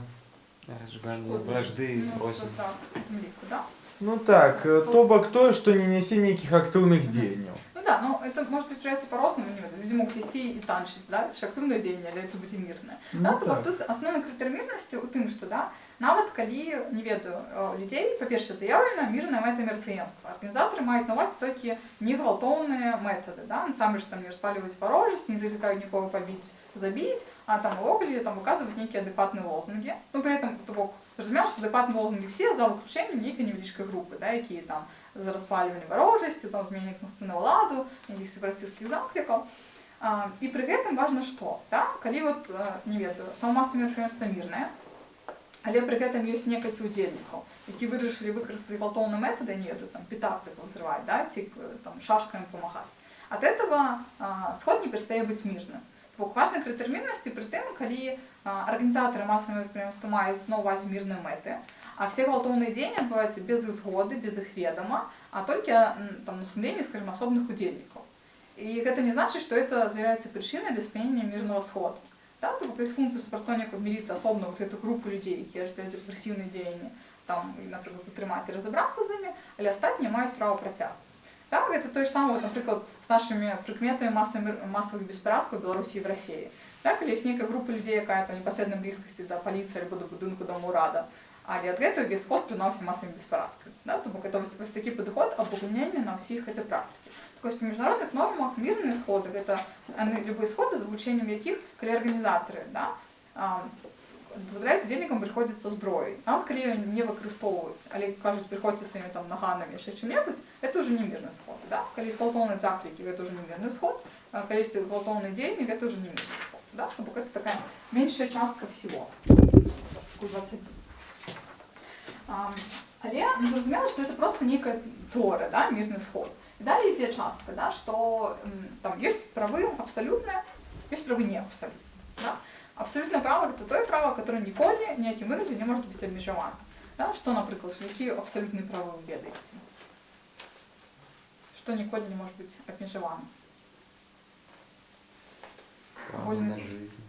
Разжигание Шкоды. вражды, Ну, рознь. так, у тым ліку, да? Ну так, то бок тое, што не нясе нейкіх актыўных дзеянняў. Ну да, но это может превращаться по-разному, не ведаю. Люди могут идти и танчить, да, это же актыўнае дзеянне, але это будзе мірнае. Ну, Да, то бок так. тут асноўны крытэр мірнасці ў тым, што, да, нават калі, не ведаю, людзей, па-першае, заяўлена мірная мэта мерапрыемства. Арганізатары маюць на ўвазе толькі негвалтоўныя метады, да, насамрэч там не распальваюць варожасць, не заклікаюць нікога пабіць, забіць, а там увогуле там выказваюць нейкія адэкватныя лозунгі. Ну, при этом, то бок, зразумела, што адэкватныя лозунгі все за выключэннем нейкай невялічкай групы, да, якія там за распальванне варожасці, там змене канстытуцыйнага ладу, нейкіх сепаратысцкіх заклікаў. І пры гэтым важна што, да? Калі вот, не ведаю, сама маса мерапрыемства мірная, але пры гэтым ёсць некалькі удзельнікаў, які вырашылі выкарыстаць гвалтоўныя метады, не ведаю, там петарды паўзрываць, да, ці там шашкамі памахаць. От этого сход не перастае быць мірным. Бок важны крытэр мірнасці пры тым, калі арганізатары масавага мерапрыемства маюць на ўвазе мірныя мэты, а все гвалтоўныя дзеянні адбываюцца без іх згоды, без іх ведама, а толькі там на сумленні, скажем, асобных удзельнікаў. І гэта не значыць, што это з'яўляецца прычынай для спынення мірнага сходу. Да? То бок ёсць функцыю супрацоўнікаў міліцыі асобна з гэту групу людзей, якія ажыццяўляюць агрэсіўныя дзеянні, там, і, напрыклад, затрымаць і разабрацца з імі, але астатнія маюць права працягу. Так, гэта тое ж самае, вот, напрыклад, з нашымі прыкметамі масавых беспарадкаў у Беларусі і в Расіі. Так, калі ёсць нейкая група людзей, якая там непасрэдна блізкасці да паліцыі альбо да будынку дома ўрада, але ад гэтага весь сход прынаўся масавымі беспарадкамі. Да? То бок это вось такі падыход абагульнення на ўсіх гэтай практыкі. Так вось, па міжнародных нормах мірныя сходы гэта яны любыя сходы, за выключэннем якіх, калі арганізатары, да, Дазваляюць удзельнікам прыходзіць са зброяй. Нават калі яе не выкарыстоўваюць, але кажуць, прыходзьце сваімі там наганамі, яшчэ чым-небудзь, это ўжо не мірны сход. Да? Калі ёсць гвалтоўныя заклікі, гэта ўжо не мірны сход. А калі ёсць гвалтоўныя дзеянні, гэта ўжо не мірны сход. Да? То бок это такая меншая частка всего. Артыкул 21. Але ну, зразумела, што это просто некая тэорыя, да, мірны сход. І далей ідзе частка, да, што там ёсць правы абсалютныя, ёсць правы не абсалютныя. Да? Абсалютнае права — гэта тое права, которое ніколі ніякім выглядзе не может быць абмежавана. Да? Што, напрыклад, якія абсалютныя правы вы ведаеце? Што ніколі не может быць абмежавана? Право Вольны. на жизнь.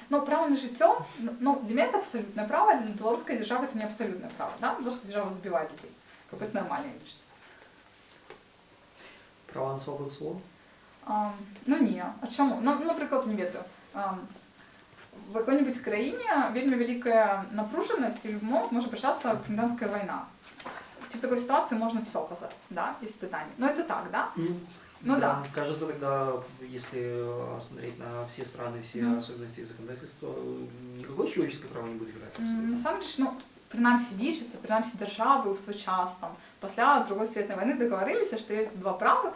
Но право на жыццё, ну, для меня это абсолютное право, а для белорусской державы это не абсолютное право. Да? Белорусская держава забивает людей. Как бы это нормально лічыцца. Права на свободу слова. Ну не, а чаму? Ну, напрыклад, не ведаю. В якой-нибудь краіне вельмі вялікая напружанасць, і любы момант можа пачацца гражданская вайна. Ці в такой ситуации можно все казаць, да, есть пытанне. Но это так, да? Ну да. Кажется, тогда, если смотреть на все страны, все Мгм. особенности законодательства, никакое человеческое право не будет играть абсолютно. Насамрэч, ну, прынамсі лічыцца, прынамсі дзяржавы ў свой час там пасля Другой сусветнай вайны дагаварыліся, што ёсць два правы,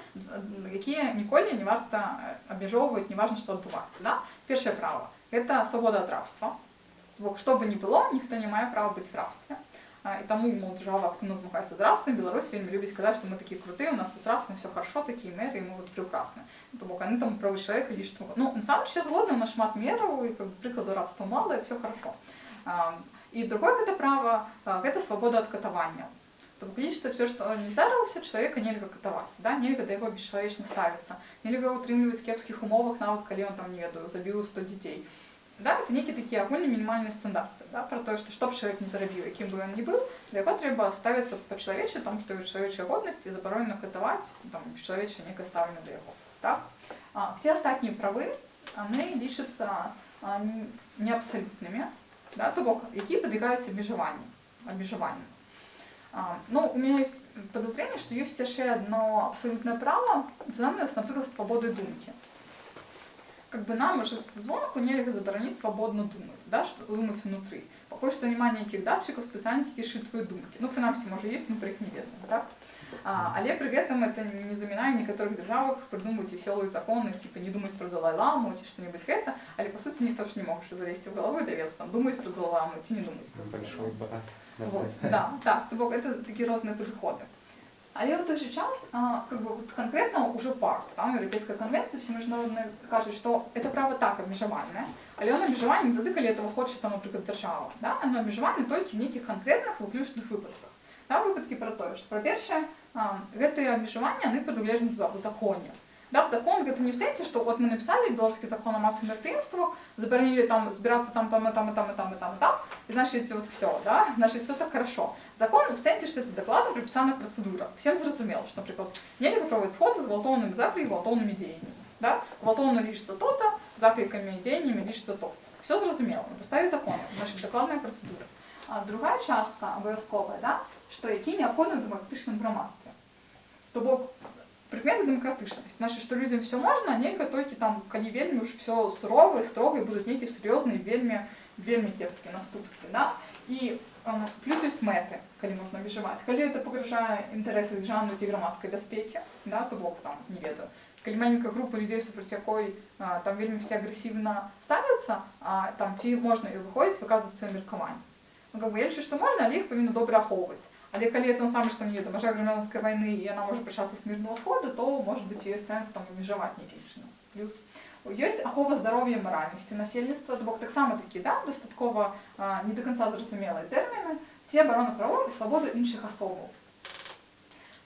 якія ніколі не варта абмяжоўваць, неважна, што адбываецца. Да? Першае права — гэта свабода ад рабства. То бок, што бы ні было, ніхто не мае права быць в рабстве. І таму, мол, дзяржава актыўна змагаецца з рабствам. Беларусь вельмі любіць казаць, што мы такія крутыя, у нас тут з рабствам все хорошо, такія меры, і мы вот прекрасны. То бок яны там правы чалавека лічаць. Ну, насамрэч, я згодна, у нас шмат мераў, і как бы прыкладу рабства мала, і все хорошо. І другое гэта права, гэта свабода ад катавання. То бок лічыцца, все, што не здарылася, чалавека нельга катаваць, да? Нельга да яго бесчалавечна ставіцца, нельга ўтрымліваць в кепскіх умовах, нават калі ён там, не ведаю, забіў 100 дзяцей. Да, это нейкія такія агульныя мінімальныя стандарты, да, пра тое, што што б чалавек не зрабіў, якім бы ён ні быў, да яго трэба ставіцца па-чалавечы, таму што чалавечая годнасць і забаронена катаваць, там, бесчалавечае некае стаўленне да яго. Так? Все астатнія правы, яны лічацца не абсалютнымі, да, то бок, якія падлягаюць абмежаванню. Ну, у меня есть подозрение, что есть яшчэ одно абсолютное право, звязанное с, напрыклад, свабодай думкі. Как бы нам уже звонку нельга забараніць свабодна думаць, да, што думаць унутры. Пакуль што няма нейкіх датчыкаў спецыяльных, які считывают думкі. Ну, прынамсі, можа, ёсць, но пра іх не ведаем, так? Але пры гэтым это не замінае в некаторых дзяржавах прыдумваць весёлыя законы, типа не думаць пра Далай-ламу ці што-нибудь гэта, але па сути ніхто ж не можа залезці ў галаву і даведацца, там, думаць пра Далай-ламу ці не думаць пра Большой Далай-ламу. брат. Вот, да, так, то бок это такія розныя падыходы. Але ў той же час, как бы, вот конкретно уже ПАРТ, там Еўрапейская канвенцыя, все міжнародныя кажуць, што это право так абмежаванае, але оно абмежаванае не тады, калі этого хоча, там, напрыклад, дзяржава, да? Оно абмежаванае толькі в нейкіх канкрэтных выключных выпадках. Да, выпадкі пра тое, што, пра першае, гэтыя абмежаванні, яны прадугледжаны в законе. Да, в закон гэта не в сэнсе, што вот мы написали беларускі закон о массовых мерапрыемствах, забаранілі там збірацца там, там, и там, и там, и там, и там, и там, и значит, вот все, да, значит, все так хорошо. Закон в сэнсе, что это дакладна прапісана працэдура. Всем зразумела, што, напрыклад, нельга праводзіць сходы з гвалтоўнымі заклікамі, гвалтоўнымі дзеяннямі. Да? Гвалтоўна лічыцца то-то, заклікамі і дзеяннямі лічыцца то. Все зразумела, на падставе закона, значит, дакладная працэдура. А другая частка абавязковая, да, што які неабходны ў дэмакратычным грамадстве. То бок, прыкметы дэмакратычнасць. Значит, што людзям все можна, а нельга толькі там, калі вельмі уж все сурова і строга, і будуць нейкія сур'ёзныя, вельмі, вельмі кепскія наступствы. Да? І плюс ёсць мэты, калі можна абмежаваць. Калі это пагражае інтарэсы дзяржаўнай ці грамадскай бяспекі, да, то бок там, не ведаю, калі маленькая група людзей, супраць якой там вельмі все агрэсіўна ставяцца, там ці можна і выходзіць, выказваць сваё меркаванне. Ну, как бы, я лічу, што можна, але іх павінна добра ахоўваць. Але калі это насамрэч там не ведаю, мяжа грамадзянскай вайны і яна можа пачацца з мірнага сходу, то может быть ёсць сэнс там абмежаваць нейкім чынам. Плюс ёсць ахова здароўя і маральнасці насельніцтва, то бок таксама такі, да, дастаткова не до конца зразумелыя тэрміны, ці абарона правоў і свабоды іншых асобаў.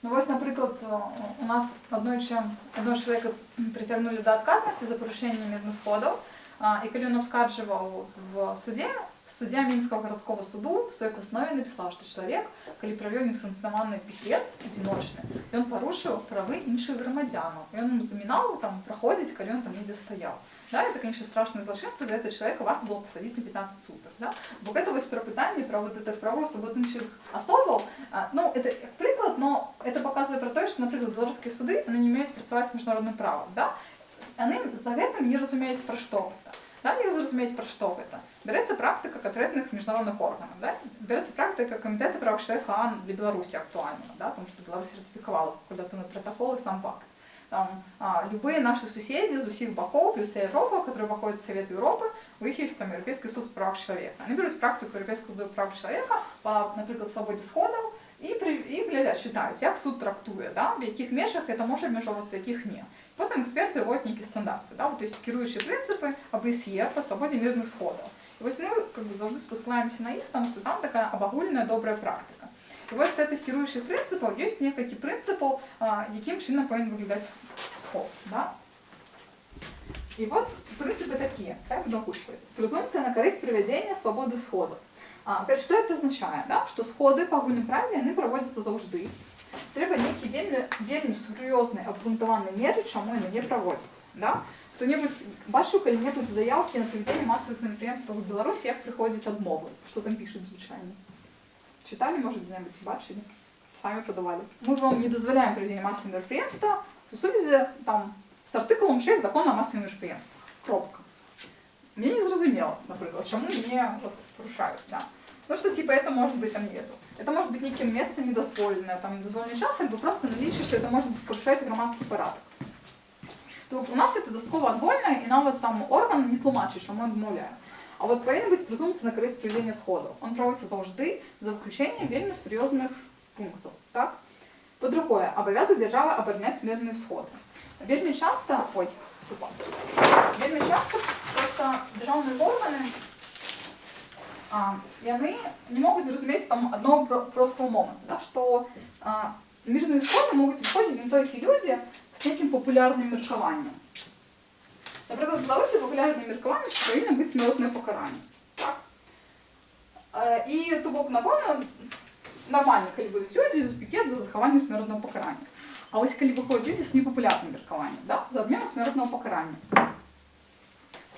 Ну вось, напрыклад, у нас аднойчы аднаго чалавека прыцягнулі да адказнасці за парушэнне мірных сходаў, і калі ён абскарджваў в суде, судья Минского городского суду в своей постанове написал, что человек, калі правёў несанкцыянаваны пікет адзіночны, ён парушыў правы іншых грамадзянаў. І ён ім замінаў там праходзіць, калі ён там недзе стаяў. Да, это, конечно, страшное злачынства, за это человека варта было посадить на 15 суток. Да? Бо гэта вось пра пытанне пра вот это правы свабоды іншых асобаў. Ну, это як прыклад, но это показывае пра тое, што, напрыклад, беларускія суды, яны не ўмеюць працаваць з міжнародным правам. Да? Яны за гэтым не разумеюць, пра што гэта. Да, не зразумела. зразумець, пра што гэта, бярэцца практыка канкрэтных міжнародных органаў, да? Бярэцца практыка Камітэта правоў чалавека ААН для Беларусі актуальнага, да? Потому что Беларусь ратыфікавала факультатыўны пратакол і сам пакт. Там, любыя нашы суседзі з усіх бакоў, плюс Европа, которая выходит в Совет Европы, у іх есть там Европейский суд прав человека. Они берут практику Европейского суда прав человека по, например, свободе сходаў і глядзяць, чытаюць, як суд трактуе, да, в якіх межах это можа абмяжоўвацца, якіх не. Потым эксперты вводят нейкія стандарты, да, вот, то есть кіруючыя прынцыпы АБСЕ по свабодзе мірных сходаў. І вось мы как бы заўжды спасылаемся на іх, потому что там такая абагульная добрая практыка. І вот з гэтых кіруючых прынцыпаў ёсць некалькі прынцыпаў, якім чынам павінен выглядаць сход. Да? І вот прынцыпы такія, так, буду агучваць. Прэзумпцыя на карысць правядзення свабоды сходу. Што это азначае? Да? Што сходы па агульным правіле, яны праводзяцца заўжды. Трэба нейкі вельмі, вельмі сур'ёзныя абгрунтаваныя меры, чаму яны не праводзяцца. Да? Хто-небудзь бачыў калі-небудзь заявкі на правядзенне масавых мерапрыемстваў у Беларусі, як прыходзяць адмовы? Што там пішуць звычайна? Чыталі, можа, дзе-небудзь бачылі? Самі падавалі. Мы вам не дазваляем правядзенне масавых мерапрыемства у сувязі там з артыкулам 6 закона о масавых мерапрыемствах. Кропка. Мне не зразумела, напрыклад, чаму мне вот парушаюць, да. Ну что, типа, это может быть там нету. Это может быть неким место недозволенное, там, недозволенный час, альбо просто наличие, что это может порушать грамадскі парадак. То у нас это дастаткова адвольна, і нават там орган не тлумачыць, чаму адмаўляе. А вот павінна быць прэзумпцыя на карысць правядзення сходаў. Он праводзіцца заўжды, за выключэннем вельмі сур'ёзных пунктаў. Так? Па-другое, абавязак дзяржавы абараняць мірныя сходы. Вельмі часта, ой, супа. Вельмі часта просто дзяржаўныя органы яны не могуць зразумець там одного простого момента, да, што мірныя сходы могуць выходзіць не толькі людзі з нейкім папулярным меркаваннем. Напрыклад, в Беларусі папулярнае меркаванне, што павінна быць смяротнае пакаранне. Так? І то бок, напэўна, нармальна, калі будуць людзі з пікет за захаванне смяротнага пакарання. А вось калі выходзяць людзі з непапулярным меркаваннем, да, за адмену смяротнага пакарання,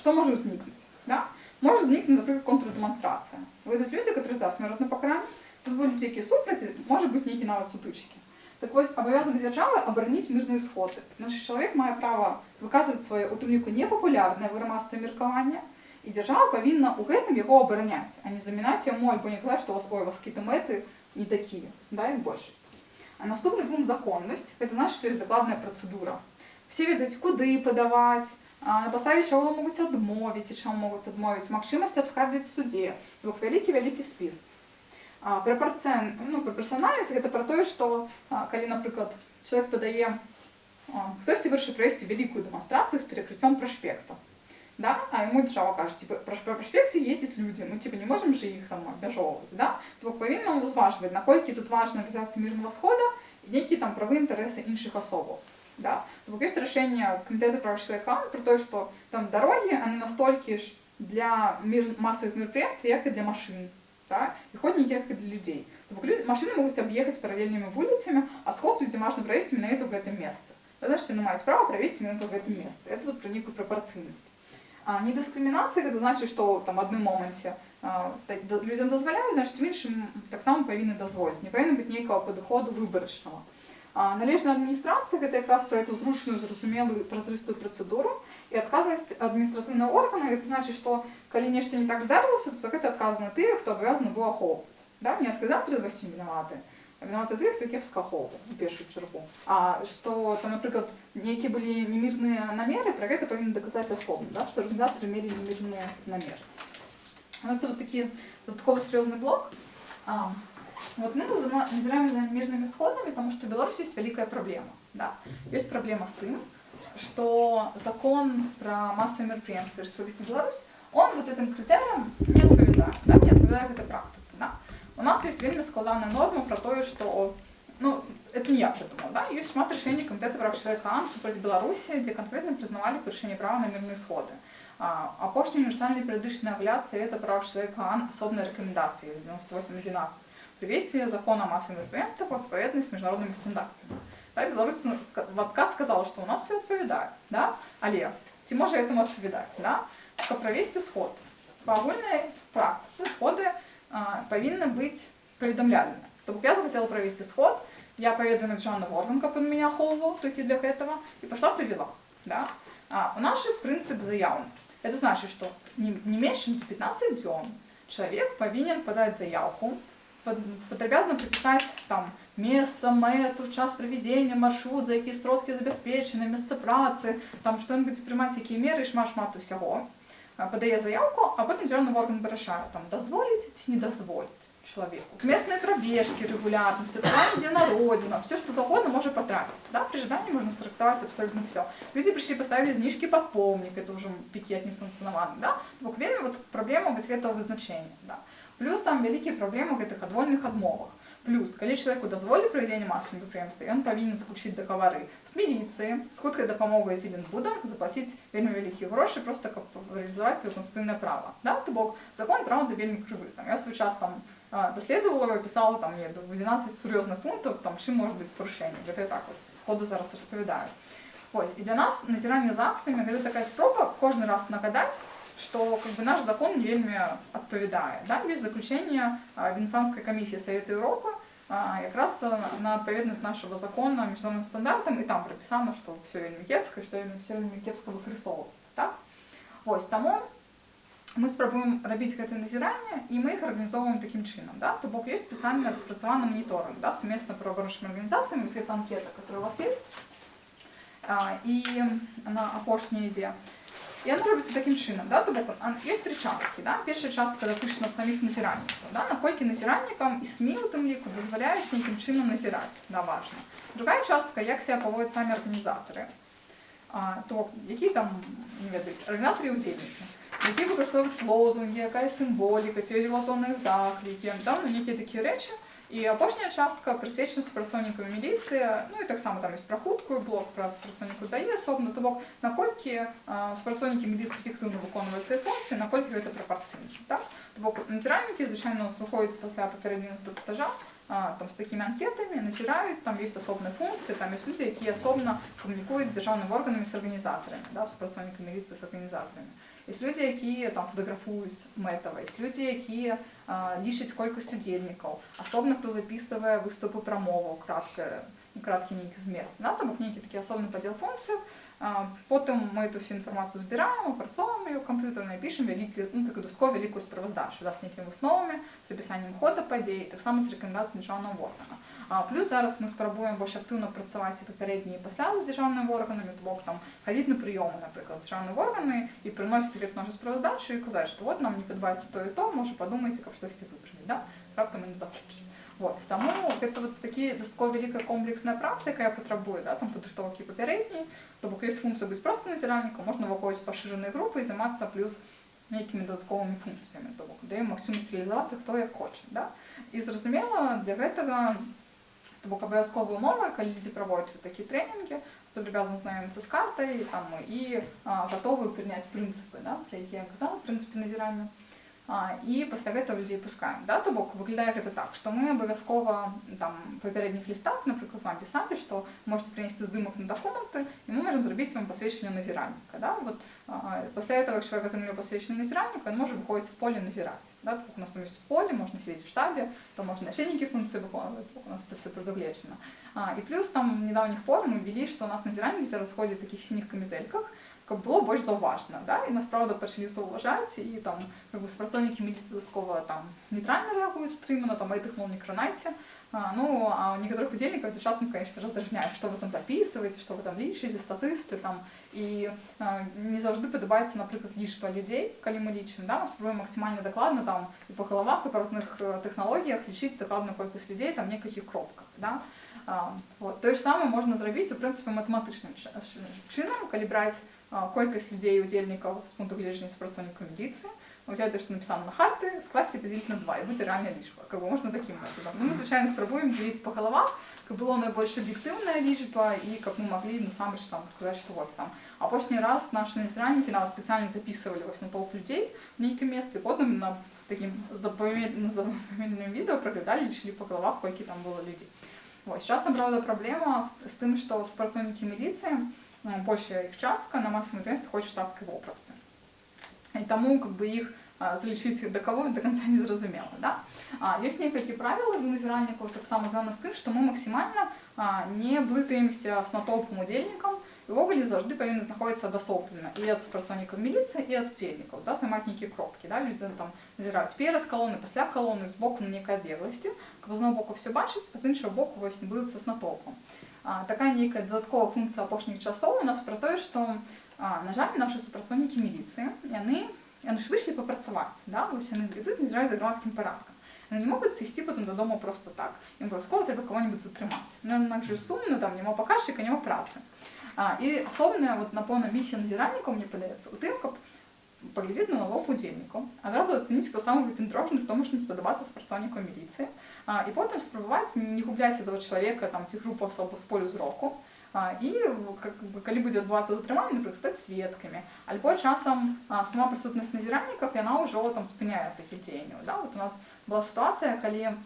што можа ўзнікнуць? Да? Можа ўзнікнуць, напрыклад, контрдэманстрацыя. Выйдуць людзі, которые за смяротнае пакаранне, тут будуць людзі, якія супраць, можа быць, нейкі нават сутычкі. Так вось, абавязак дзяржавы абараніць мірныя сходы. Значит, чалавек мае права выказваць сваё, у тым ліку непапулярнае ў грамадстве меркаванне, і дзяржава павінна ў гэтым яго абараняць, а не замінаць яму альбо не казаць, што у вас, ой, у вас какие-то мэты не такія, да, як большасць. А наступны пункт — законнасць. Это значит, што ёсць дакладная працэдура. Все ведаюць, куды падаваць, на падставе чаго могуць адмовіць і чаму могуць адмовіць, магчымасць абскардзіць в суде. Бок вялікі-вялікі спіс. Ну, прапарцыянальнасць — гэта пра тое, што калі, напрыклад, чалавек падае, хтосьці вырашыў правесці вялікую дэманстрацыю з перакрыццём праспекта. Да? А ему дзяржава кажа, типа, па праспекце ездзяць людзі, мы типа не можем же іх там абмяжоўваць, да? То бок павінна ўзважваць, наколькі тут важна арганізацыя мірнага схода і нейкія там правы, інтарэсы іншых асобаў. Да? То бок ёсць рашэнне Камітэта прав чалавека про тое, што там дарогі, они настолькі ж для масавых мерапрыемств, як і для машын. Да? І ходнікі, як і для людзей. То бок машыны могуць аб'ехаць паралельнымі вуліцамі, а сход людзі можна правесці менавіта ў гэтым месцы. Значит, яны маюць права правесці менавіта ў гэтым месцы. Это вот про нейкую прапорцыйнасць. Недыскрымінацыя — гэта значыць, што там адным моманце людзям дазваляюць, значит, в іншым таксама павінны дазволіць. Не павінна быць нейкага падыходу выбарачнага. Належная адміністрацыя — гэта якраз пра эту зручную, зразумелую, празрыстую працэдуру, і адказнасць адміністратыўнага органа — гэта значыць, што калі нешта не так здарылася, то за гэта адказаны тыя, хто абавязаны быў ахоўваць. Да? Не арганізатары ва ўсім вінаваты, а вінаваты тыя, хто кепска ахоўваў, у першую чаргу. А што там, напрыклад, нейкія былі немірныя намеры, пра гэта павінны даказаць асобна, да? Што арганізатары мелі немірныя намеры. Ну, это вот такі дадатковы сур'ёзны блок. Вот мы назіраем за мірнымі сходамі, потому что в Беларуси есть вялікая праблема. Да? Есть праблема з тым, что закон про массовые мерапрыемствы Республики Беларусь, он вот этим критериям не адпавядае, да? Не адпавядае гэтай практыцы. Да? У нас есть вельмі складаная норма про тое, что, ну, это не я придумала, да? Есть шмат рашэнняў Камітэта прав чалавека ААН супраць Беларусі, дзе канкрэтна прызнавалі парушэнне права на мірныя сходы. Апошні універсальны перыядычны агляд Совета прав чалавека ААН, асобнай рэкамендацыі 98.11, привести закон о массовых мерапрыемствах в адпаведнасць з міжнароднымі стандартамі. Да, Беларусь в адказ сказала, что у нас все адпавядае, да? Але ці можа этому адпавядаць, да? Каб правесці сход. Па агульнай практыцы сходы павінны быць паведамляльнымі. То бок я захацела правесці сход, я паведаміла дзяржаўны орган, каб он меня ахоўваў толькі для гэтага, і пашла правяла. Да? У нас же прынцып заяўны. Это значит, что не менш чым за 15 дзён чалавек павінен падаць заявку, падрабязна прапісаць там месца, мэту, час правядзення, маршрут, за якія сродкі забяспечаны, месца працы, там што ён будзе прымаць, якія меры, шмат-шмат усяго. Падае заявку, а потым дзяржаўны орган вырашае, там, дазволіць ці не дазволіць чалавеку. Сумесныя прабежкі рэгулярна, святкаванне дня народзінаў, все что заўгодна можа патрапіць. Да? При жаданні можна страктаваць абсолютно все. Людзі прыйшлі, паставілі зніжкі пад помнік, это ўжо пікет несанкцыянаваны. Да? Бок вельмі вот праблема вось гэтага вызначэння. Да? Плюс там вялікія праблемы ў гэтых адвольных адмовах. Плюс, калі чалавеку дазволілі правядзенне масавых мерапрыемстваў, ён павінен заключыць дагавары з міліцыяй, з хуткай дапамогай Зеленбудам, заплаціць вельмі вялікія грошы, просто каб рэалізаваць сваё канстытуцыйнае права. Да? То бок закон, праўда, вельмі крывы. Там, я ў свой час там даследавала, пісала там, не, 12 сур'ёзных пунктаў, там, чым можа быць парушэнне. Гэта я так вот сходу зараз распавядаю. Вось. І для нас назіранне за акцыямі гэта такая спроба кожны раз нагадаць, што как бы наш закон не вельмі адпавядае. Да? Ёсць заключэнне Венецыянскай камісіі Савета Еўропы, якраз на адпаведнасць нашага закона міжнародным стандартам, і там прапісана, што ўсё вельмі кепска, што ўсё вельмі кепска выкарыстоўваецца. Так? Вось, таму мы спрабуем рабіць гэтае назіранне, і мы іх арганізоўваем такім чынам. Да? То бок ёсць спецыяльна распрацаваны маніторынг, да, сумесна праваабарончымі арганізацыямі, вось гэта анкета, которая у вас есть, і она апошняя ідзе. І яна робіцца такім чынам, да, то бок ёсць тры часткі. Да? Першая частка датычна саміх назіраннікаў, да? Наколькі назіраннікам і СМІ у тым ліку дазваляюць нейкім чынам назіраць, да, важна. Другая частка, як себя паводзяць самі арганізатары. То бок, які там, не ведаю, арганізатары і удзельнікі, які выкарыстоўваюць лозунгі, якая сімволіка, ці ёсць гвалтоўныя заклікі, да, ну, нейкія такія рэчы. І апошняя частка прысвечана супрацоўнікам міліцыі, ну і таксама там ёсць пра хуткую блок, пра супрацоўнікаў ДАІ асобна, то бок наколькі супрацоўнікі міліцыі эфектыўна выконваюць свае функцыі, наколькі гэта прапорцыйна. Так? То бок назіральнікі, звычайна, у нас выходзяць пасля папярэдняга інструктажа, там, з такімі анкетамі, назіраюць, там ёсць асобныя функцыі, там ёсць людзі, якія асобна камунікуюць з дзяржаўнымі органамі, з арганізатарамі, да, супрацоўнікі міліцыі з арганізатарамі. Ёсць людзі, якія там фатаграфуюць мэтава, ёсць людзі, якія лічаць колькасць удзельнікаў, асобна хто запісвае выступы, прамову, краткі нейкі змест. Да? То бок нейкі такі асобны падзел функцый. Потым мы эту всю інфармацыю збіраем, апрацоўваем ее камп'ютарна і пішам вялікі, ну, такую дастаткова вялікую справаздачу, да, з нейкімі высновамі, з апісаннем хода падзей, таксама з рэкамендацыяй дзяржаўнага органа. Плюс зараз мы спрабуем больш актыўна працаваць і папярэдні, і пасля з дзяржаўнымі органамі, то бок там хадзіць на прыёмы, напрыклад, дзяржаўныя органы і прыносіць гэту нашу справаздачу і казаць, што вот нам не падабаецца то і то, можа, падумайце, каб штосьці выправіць, да? Раптам і не захочуць. Вот, таму гэта вот такі дастаткова вялікая комплексная праца, якая патрабуе, да, там падрыхтоўкі папярэдняй, то бок ёсць функцыя быць проста назіральнікам, можна ўваходзіць у пашыраныя групы і займацца плюс нейкімі дадатковымі функцыямі, то бок даем магчымасць рэалізавацца хто як хоча. Да? І зразумела, для гэтага, то бок абавязковыя умовы, калі людзі праводзяць вот такія трэнінгі, падрабязна знаёміцца з картай там, і гатовы прыняць прынцыпы, да, пра якія я казала, прынцыпы назірання. І пасля гэтага людзей пускаем. Да? То бок выглядае гэта так, што мы абавязкова там папярэдніх лістах, напрыклад, вам пісалі, што можете прынесці здымак на дакументы, і мы можам зрабіць вам пасведчанне назіральніка. Да? Вот, пасля этого, як чалавек атрымлівае пасведчанне назіральніка, ён можа выходзіць в поле назіраць. Да? То бок у нас там ёсць поле, можна сидзець в штабе, там можна яшчэ нейкія функцыі выконваць, у нас это все прадугледжана. І плюс там недавніх пор мы ввели, што у нас назіральнікі зараз ходзяць в такіх сініх камізэльках, каб было больш заўважна, да? І нас, праўда, пачалі заўважаць, і там как бы супрацоўнікі міліцыі дастаткова там нейтральна рэагуюць, стрымана, там этих, мол, не кранайце. Ну, а у некаторых удзельнікаў это часам, конечно, раздражняет, что вы там записываете, что вы там лічыце, статысты там. І не заўжды падабаецца, напрыклад, лічба людзей, калі мы лічым, да, мы спрабуем максімальна дакладна там і па галавах, і па розных тэхналогіях лічыць дакладную колькасць людзей там некалькіх кропках, да. Вот. Тое ж самае можна зрабіць, у прынцыпе, матэматычным чынам, калі браць колькасць людзей, удзельнікаў з пункту гледжання супрацоўнікаў міліцыі, взять то, што напісана на харты, скласці і падзеліць на 2, і будзе рэальная лічба. Как бы можна такім метадам. Ну, мы, звычайна, спрабуем дзеліць па галавах, каб было найбольш аб'ектыўная лічба і каб мы маглі насамрэч там сказаць, што вось там. Апошні раз нашы назіральнікі нават спецыяльна записывалі вось натоўп людзей у нейкім месцы, потым на такім запамінальным відэо праглядалі, лічылі па галавах, колькі там было людзей. Вось, часам, праўда, праблема з тым, што супрацоўнікі міліцыі, большая іх частка на масавым мерапрыемстве ходзіць штатскай вопратцы. І таму как бы іх залічыць да каго до конца не зразумела. Да? Ёсць некалькі правілаў для назіральнікаў, таксама звязана з тым, што мы максімальна не блытаемся з натоўпам удзельнікам. І ўвогуле заўжды павінны знаходзіцца адасоблена і ад супрацоўнікаў міліцыі, і ад удзельнікаў, да, займаць нейкія кропкі. Да, людзі там назіраюць перад калонай, пасля калоны, збоку на нейкай адлегласці, каб з аднаго боку все бачыць, а з іншага боку вось не блытацца з натоўпам. Такая нейкая дадатковая функцыя апошніх часоў у нас пра тое, што, на жаль, нашы супрацоўнікі міліцыі, яны ж выйшлі папрацаваць, да? Вось яны ідуць, назіраюць за грамадскім парадкам. Яны не могуць сысці потым дадому просто так. Ім абавязкова трэба кого-нибудь затрымаць. Ну, інакш же сумна, там няма паказчыка, няма працы. І асобная, вот, напэўна, місія назіральнікаў, мне падаецца, у тым, каб паглядзець на натоўп удзельнікаў, адразу ацаніць, хто самы выпендрожны, хто можа не спадабацца супрацоўніку міліцыі, і потым спрабаваць не губляць этого чалавека там ці групу асоб з полю зроку. І как бы, калі будзе адбывацца затрыманне, напрыклад, стаць сведкамі, альбо часам сама прысутнасць назіральнікаў, яна ўжо там спыняе такіх дзеянняў. Да? Вот у нас была сітуацыя, калі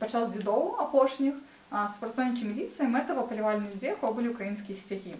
падчас Дзядоў апошніх супрацоўнікі міліцыі мэтава палявалі на людзей, у кого былі украінскія сцягі.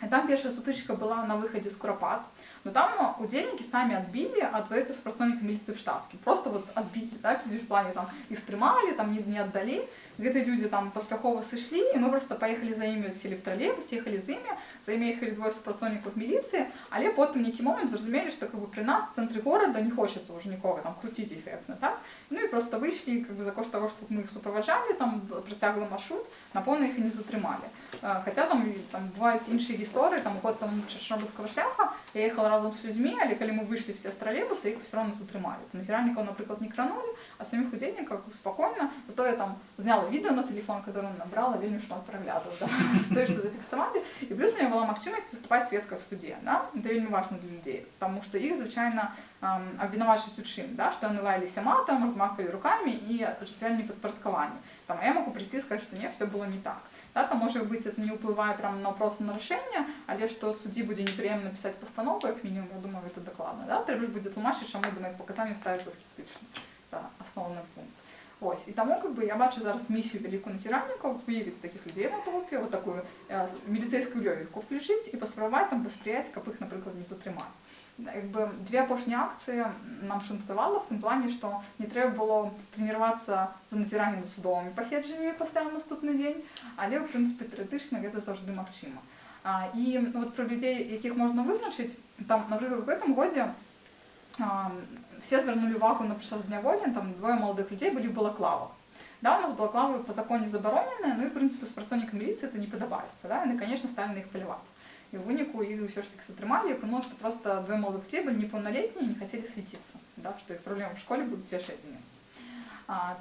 І там першая сутычка была на выхадзе з Курапат, но там удзельнікі самі адбілі ад выезду супрацоўніка міліцыі в штатскім. Просто вот адбілі, да, в плане там іх стрымалі, там не аддалі. Гэтыя людзі там паспяхова сышлі, і мы просто паехалі за імі, селі в тралейбус, ехалі з імі, за імі ехалі двое супрацоўнікаў міліцыі, але потым нейкі момант зразумелі, што как бы пры нас в цэнтры горада не хочацца ўжо нікога там круціць эфектна, так? Ну і просто выйшлі как бы за кошт таго, што мы іх суправаджалі, там працяглы маршрут, напэўна, іх і не затрымалі. Хаця там бываюць іншыя гісторыі, там год таму Чарнобыльскага шляха я ехала разам з людзьмі, але калі мы выйшлі все з тралейбуса, іх все роўна затрымалі. Там назіральнікаў, напрыклад, не кранулі, а саміх удзельнікаў спакойна. Зато я там зняла відэа на телефон, которое набрала вельмі шмат праглядаў, да, з той, што зафіксавалі. І плюс у меня была магчымасць выступаць сведкам в суде, да? Это вельмі важна для людзей, потому что іх звычайна абвінавачваюць у чым, да? Што яны лаяліся матам, размахвалі рукамі і ажыццявялі непадпарадкаванне. Там, а я могу прийти и сказать, что не, все было не так. Да, там, может быть, это не ўплывае прям на просто на рашэнне, але што суддзі будзе непрыемна пісаць пастанову, як мінімум, я думаю, гэта дакладна. Да? Трэба ж будзе тлумачыць, чаму да маіх паказанняў ставіцца скептычна. Это асноўны пункт. Ось. І таму как бы, я бачу зараз місію вялікую назіральнікаў выявіць такіх людзей в натоўпе, вот такую міліцэйскую лёгіку включыць і паспрабаваць там паспрыяць, каб іх, напрыклад, не затрымалі. Як бы, две апошнія акцыі нам шанцавала в тым плане, што не трэба было трэніравацца за назіраннем за судовымі паседжаннямі пасля ў наступны дзень, але, ў прынцыпе, тэарэтычна гэта заўжды магчыма. І вот пра людзей, якіх можна вызначыць, там, напрыклад, у гэтым годзе все звярнулі увагу на падчас Дня Волі, там двое маладых людзей былі ў балаклавах. Да, у нас балаклавы па законе забароненыя, ну і, в прынцыпе, супрацоўнікам міліцыі это не падабаецца, да, яны, конечно, сталі на іх паляваць. І ў выніку іх ўсё ж таки затрымалі, і апынулася, што просто двое маладых людзей былі непаўналетнія і не хацелі свяціцца, да, што іх праблемы ў школе будуць яшчэ аднымі.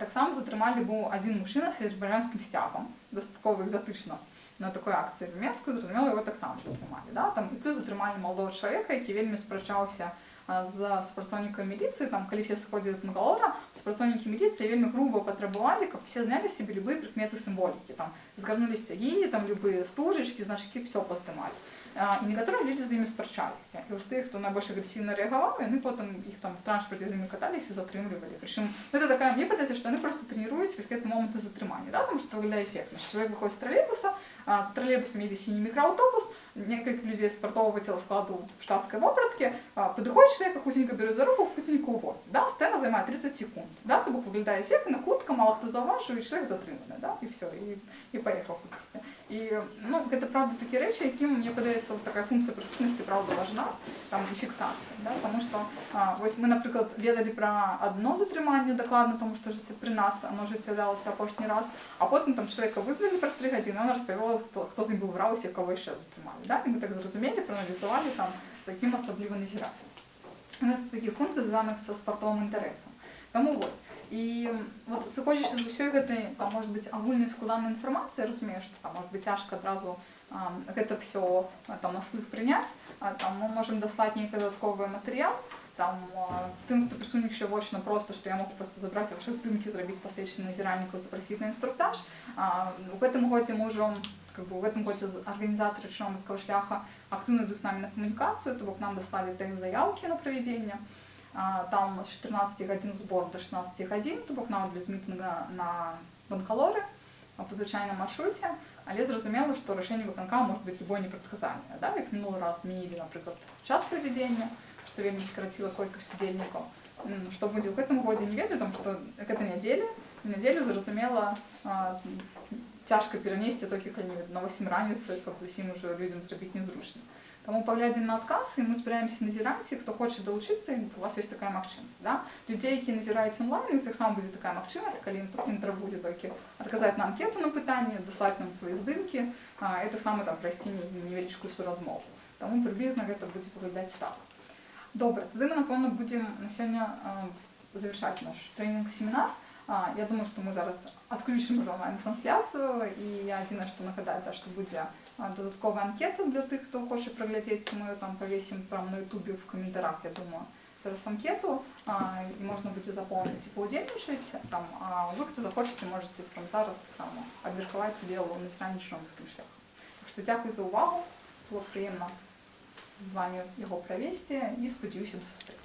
Таксама затрымалі быў адзін мужчына з азербайджанскім сцягам, дастаткова экзатычна на такой акцыі в Менску, зразумела, его таксама затрымалі. Да? Там, і плюс затрымалі маладога чалавека, які вельмі спрачаўся з супрацоўнікам міліцыі, там, калі все сыходзілі ад Банкалора, супрацоўнікі міліцыі вельмі груба патрабавалі, каб все знялі з сябе любыя прыкметы сімволікі, там, згарнулі сцягі, там, любыя стужачкі, значкі, все паздымалі. І некаторыя людзі з імі спрачаліся. І вось тыя, хто найбольш агрэсіўна рэагаваў, яны потым іх там в транспарце з імі каталіся і затрымлівалі. Прычым, ну, это такая, мне падаецца, што яны просто трэніруюць вось гэты моманты затрымання, да, потому что выглядае эфектна. Што чалавек выходзіць з тралейбуса, з тралейбусам едзе сіні мікрааўтобус, некалькі людзей спартовага целаскладу в штатскай вопратке, падыходзіць чалавека, хуценька бяруць за руку, хуценька уводзіць. Да? Сцэна займае 30 секунд. Да? То бок выглядае эфектна, хутка, мала хто заўважыў, і чалавек затрыманы, да? І всё, і паехаў кудысьці. І, ну, гэта правда такія рэчы, якім, мне падаецца, вот такая функцыя прысутнасці правда важна, там, і фіксацыя, да? Таму што вось мы, напрыклад, ведалі пра адно затрыманне дакладна, таму што пры нас оно ажыццяўлялася апошні раз, а потым там чалавека вызвалі праз 3 гадзіны, она распавяла, хто з ім быў в раусе, кого яшчэ затрымалі. Да? І мы так зразумелі, прааналізавалі, там, за кім асабліва назіралі. Ну, это такія функцыі, звязаных са спартовым інтарэсам. Таму вось. І вот сыходзячы з усёй гэтай, там, может быть, агульнай складанай інфармацыі, я разумею, што там, может быть, цяжка адразу гэта всё там, на слых прыняць, там, мы можам даслаць нейкі дадатковы матэрыял, там, тым, хто прысутнічае вочна, просто, што я могу просто забраць вашы здымкі, зрабіць пасведчанне назіральнікаў, запрасіць на інструктаж. У гэтым годзе мы ўжо, как бы, у гэтым годзе арганізатары Чарнобыльскага шляха актыўна ідуць з намі на камунікацыю, то бок нам даслалі тэкст заяўкі на правядзенне. Там з 14 гадзін збор до 16 гадзін, то бок нават без мітынга на Банкалоры, па звычайным маршруце, але зразумела, што рашэнне выканкама может быть любое непрадказальнае, да? Як мінулы раз змянілі, напрыклад, час правядзення, што вельмі скараціла колькасць удзельнікаў. Што будзе ў гэтым годзе, не ведаю, таму што гэта нядзеля, і нядзелю, зразумела, цяжка цяжка перанесці, толькі калі на 8 раніцы, каб зусім ужо людзям зрабіць нязручна. Таму паглядзім на адказ, і мы збіраемся назіраць, і хто хоча далучыцца, у вас ёсць такая магчымасць. Да? Людзей, якія назіраюць онлайн, у іх таксама будзе такая магчымасць, калі ім трэба будзе толькі адказаць на анкету на пытанне, даслаць нам свае здымкі, і таксама там прайсці невялічкую суразмову. Таму прыблізна гэта будзе выглядаць так. Добра, тады мы, напэўна, будзем на сёння завяршаць наш трэнінг-семінар. Я думаю, што мы зараз адключым ужо онлайн-трансляцыю, і я адзінае, што нагадаю, да, што будзе дадатковая анкета для тых, хто хоча праглядзець, мы яе там павесім прямо на ютубе в каментарах, я думаю, зараз анкету, і можна будзе запоўніць і паўдзельнічаць там, а вы, хто захочаце, можаце прямо зараз таксама абмеркаваць удзел у назіранні Чарнобыльскім шляхам. Так што дзякуй за ўвагу, было прыемна з вамі яго правесці, і спадзяюся, да сустрэчы.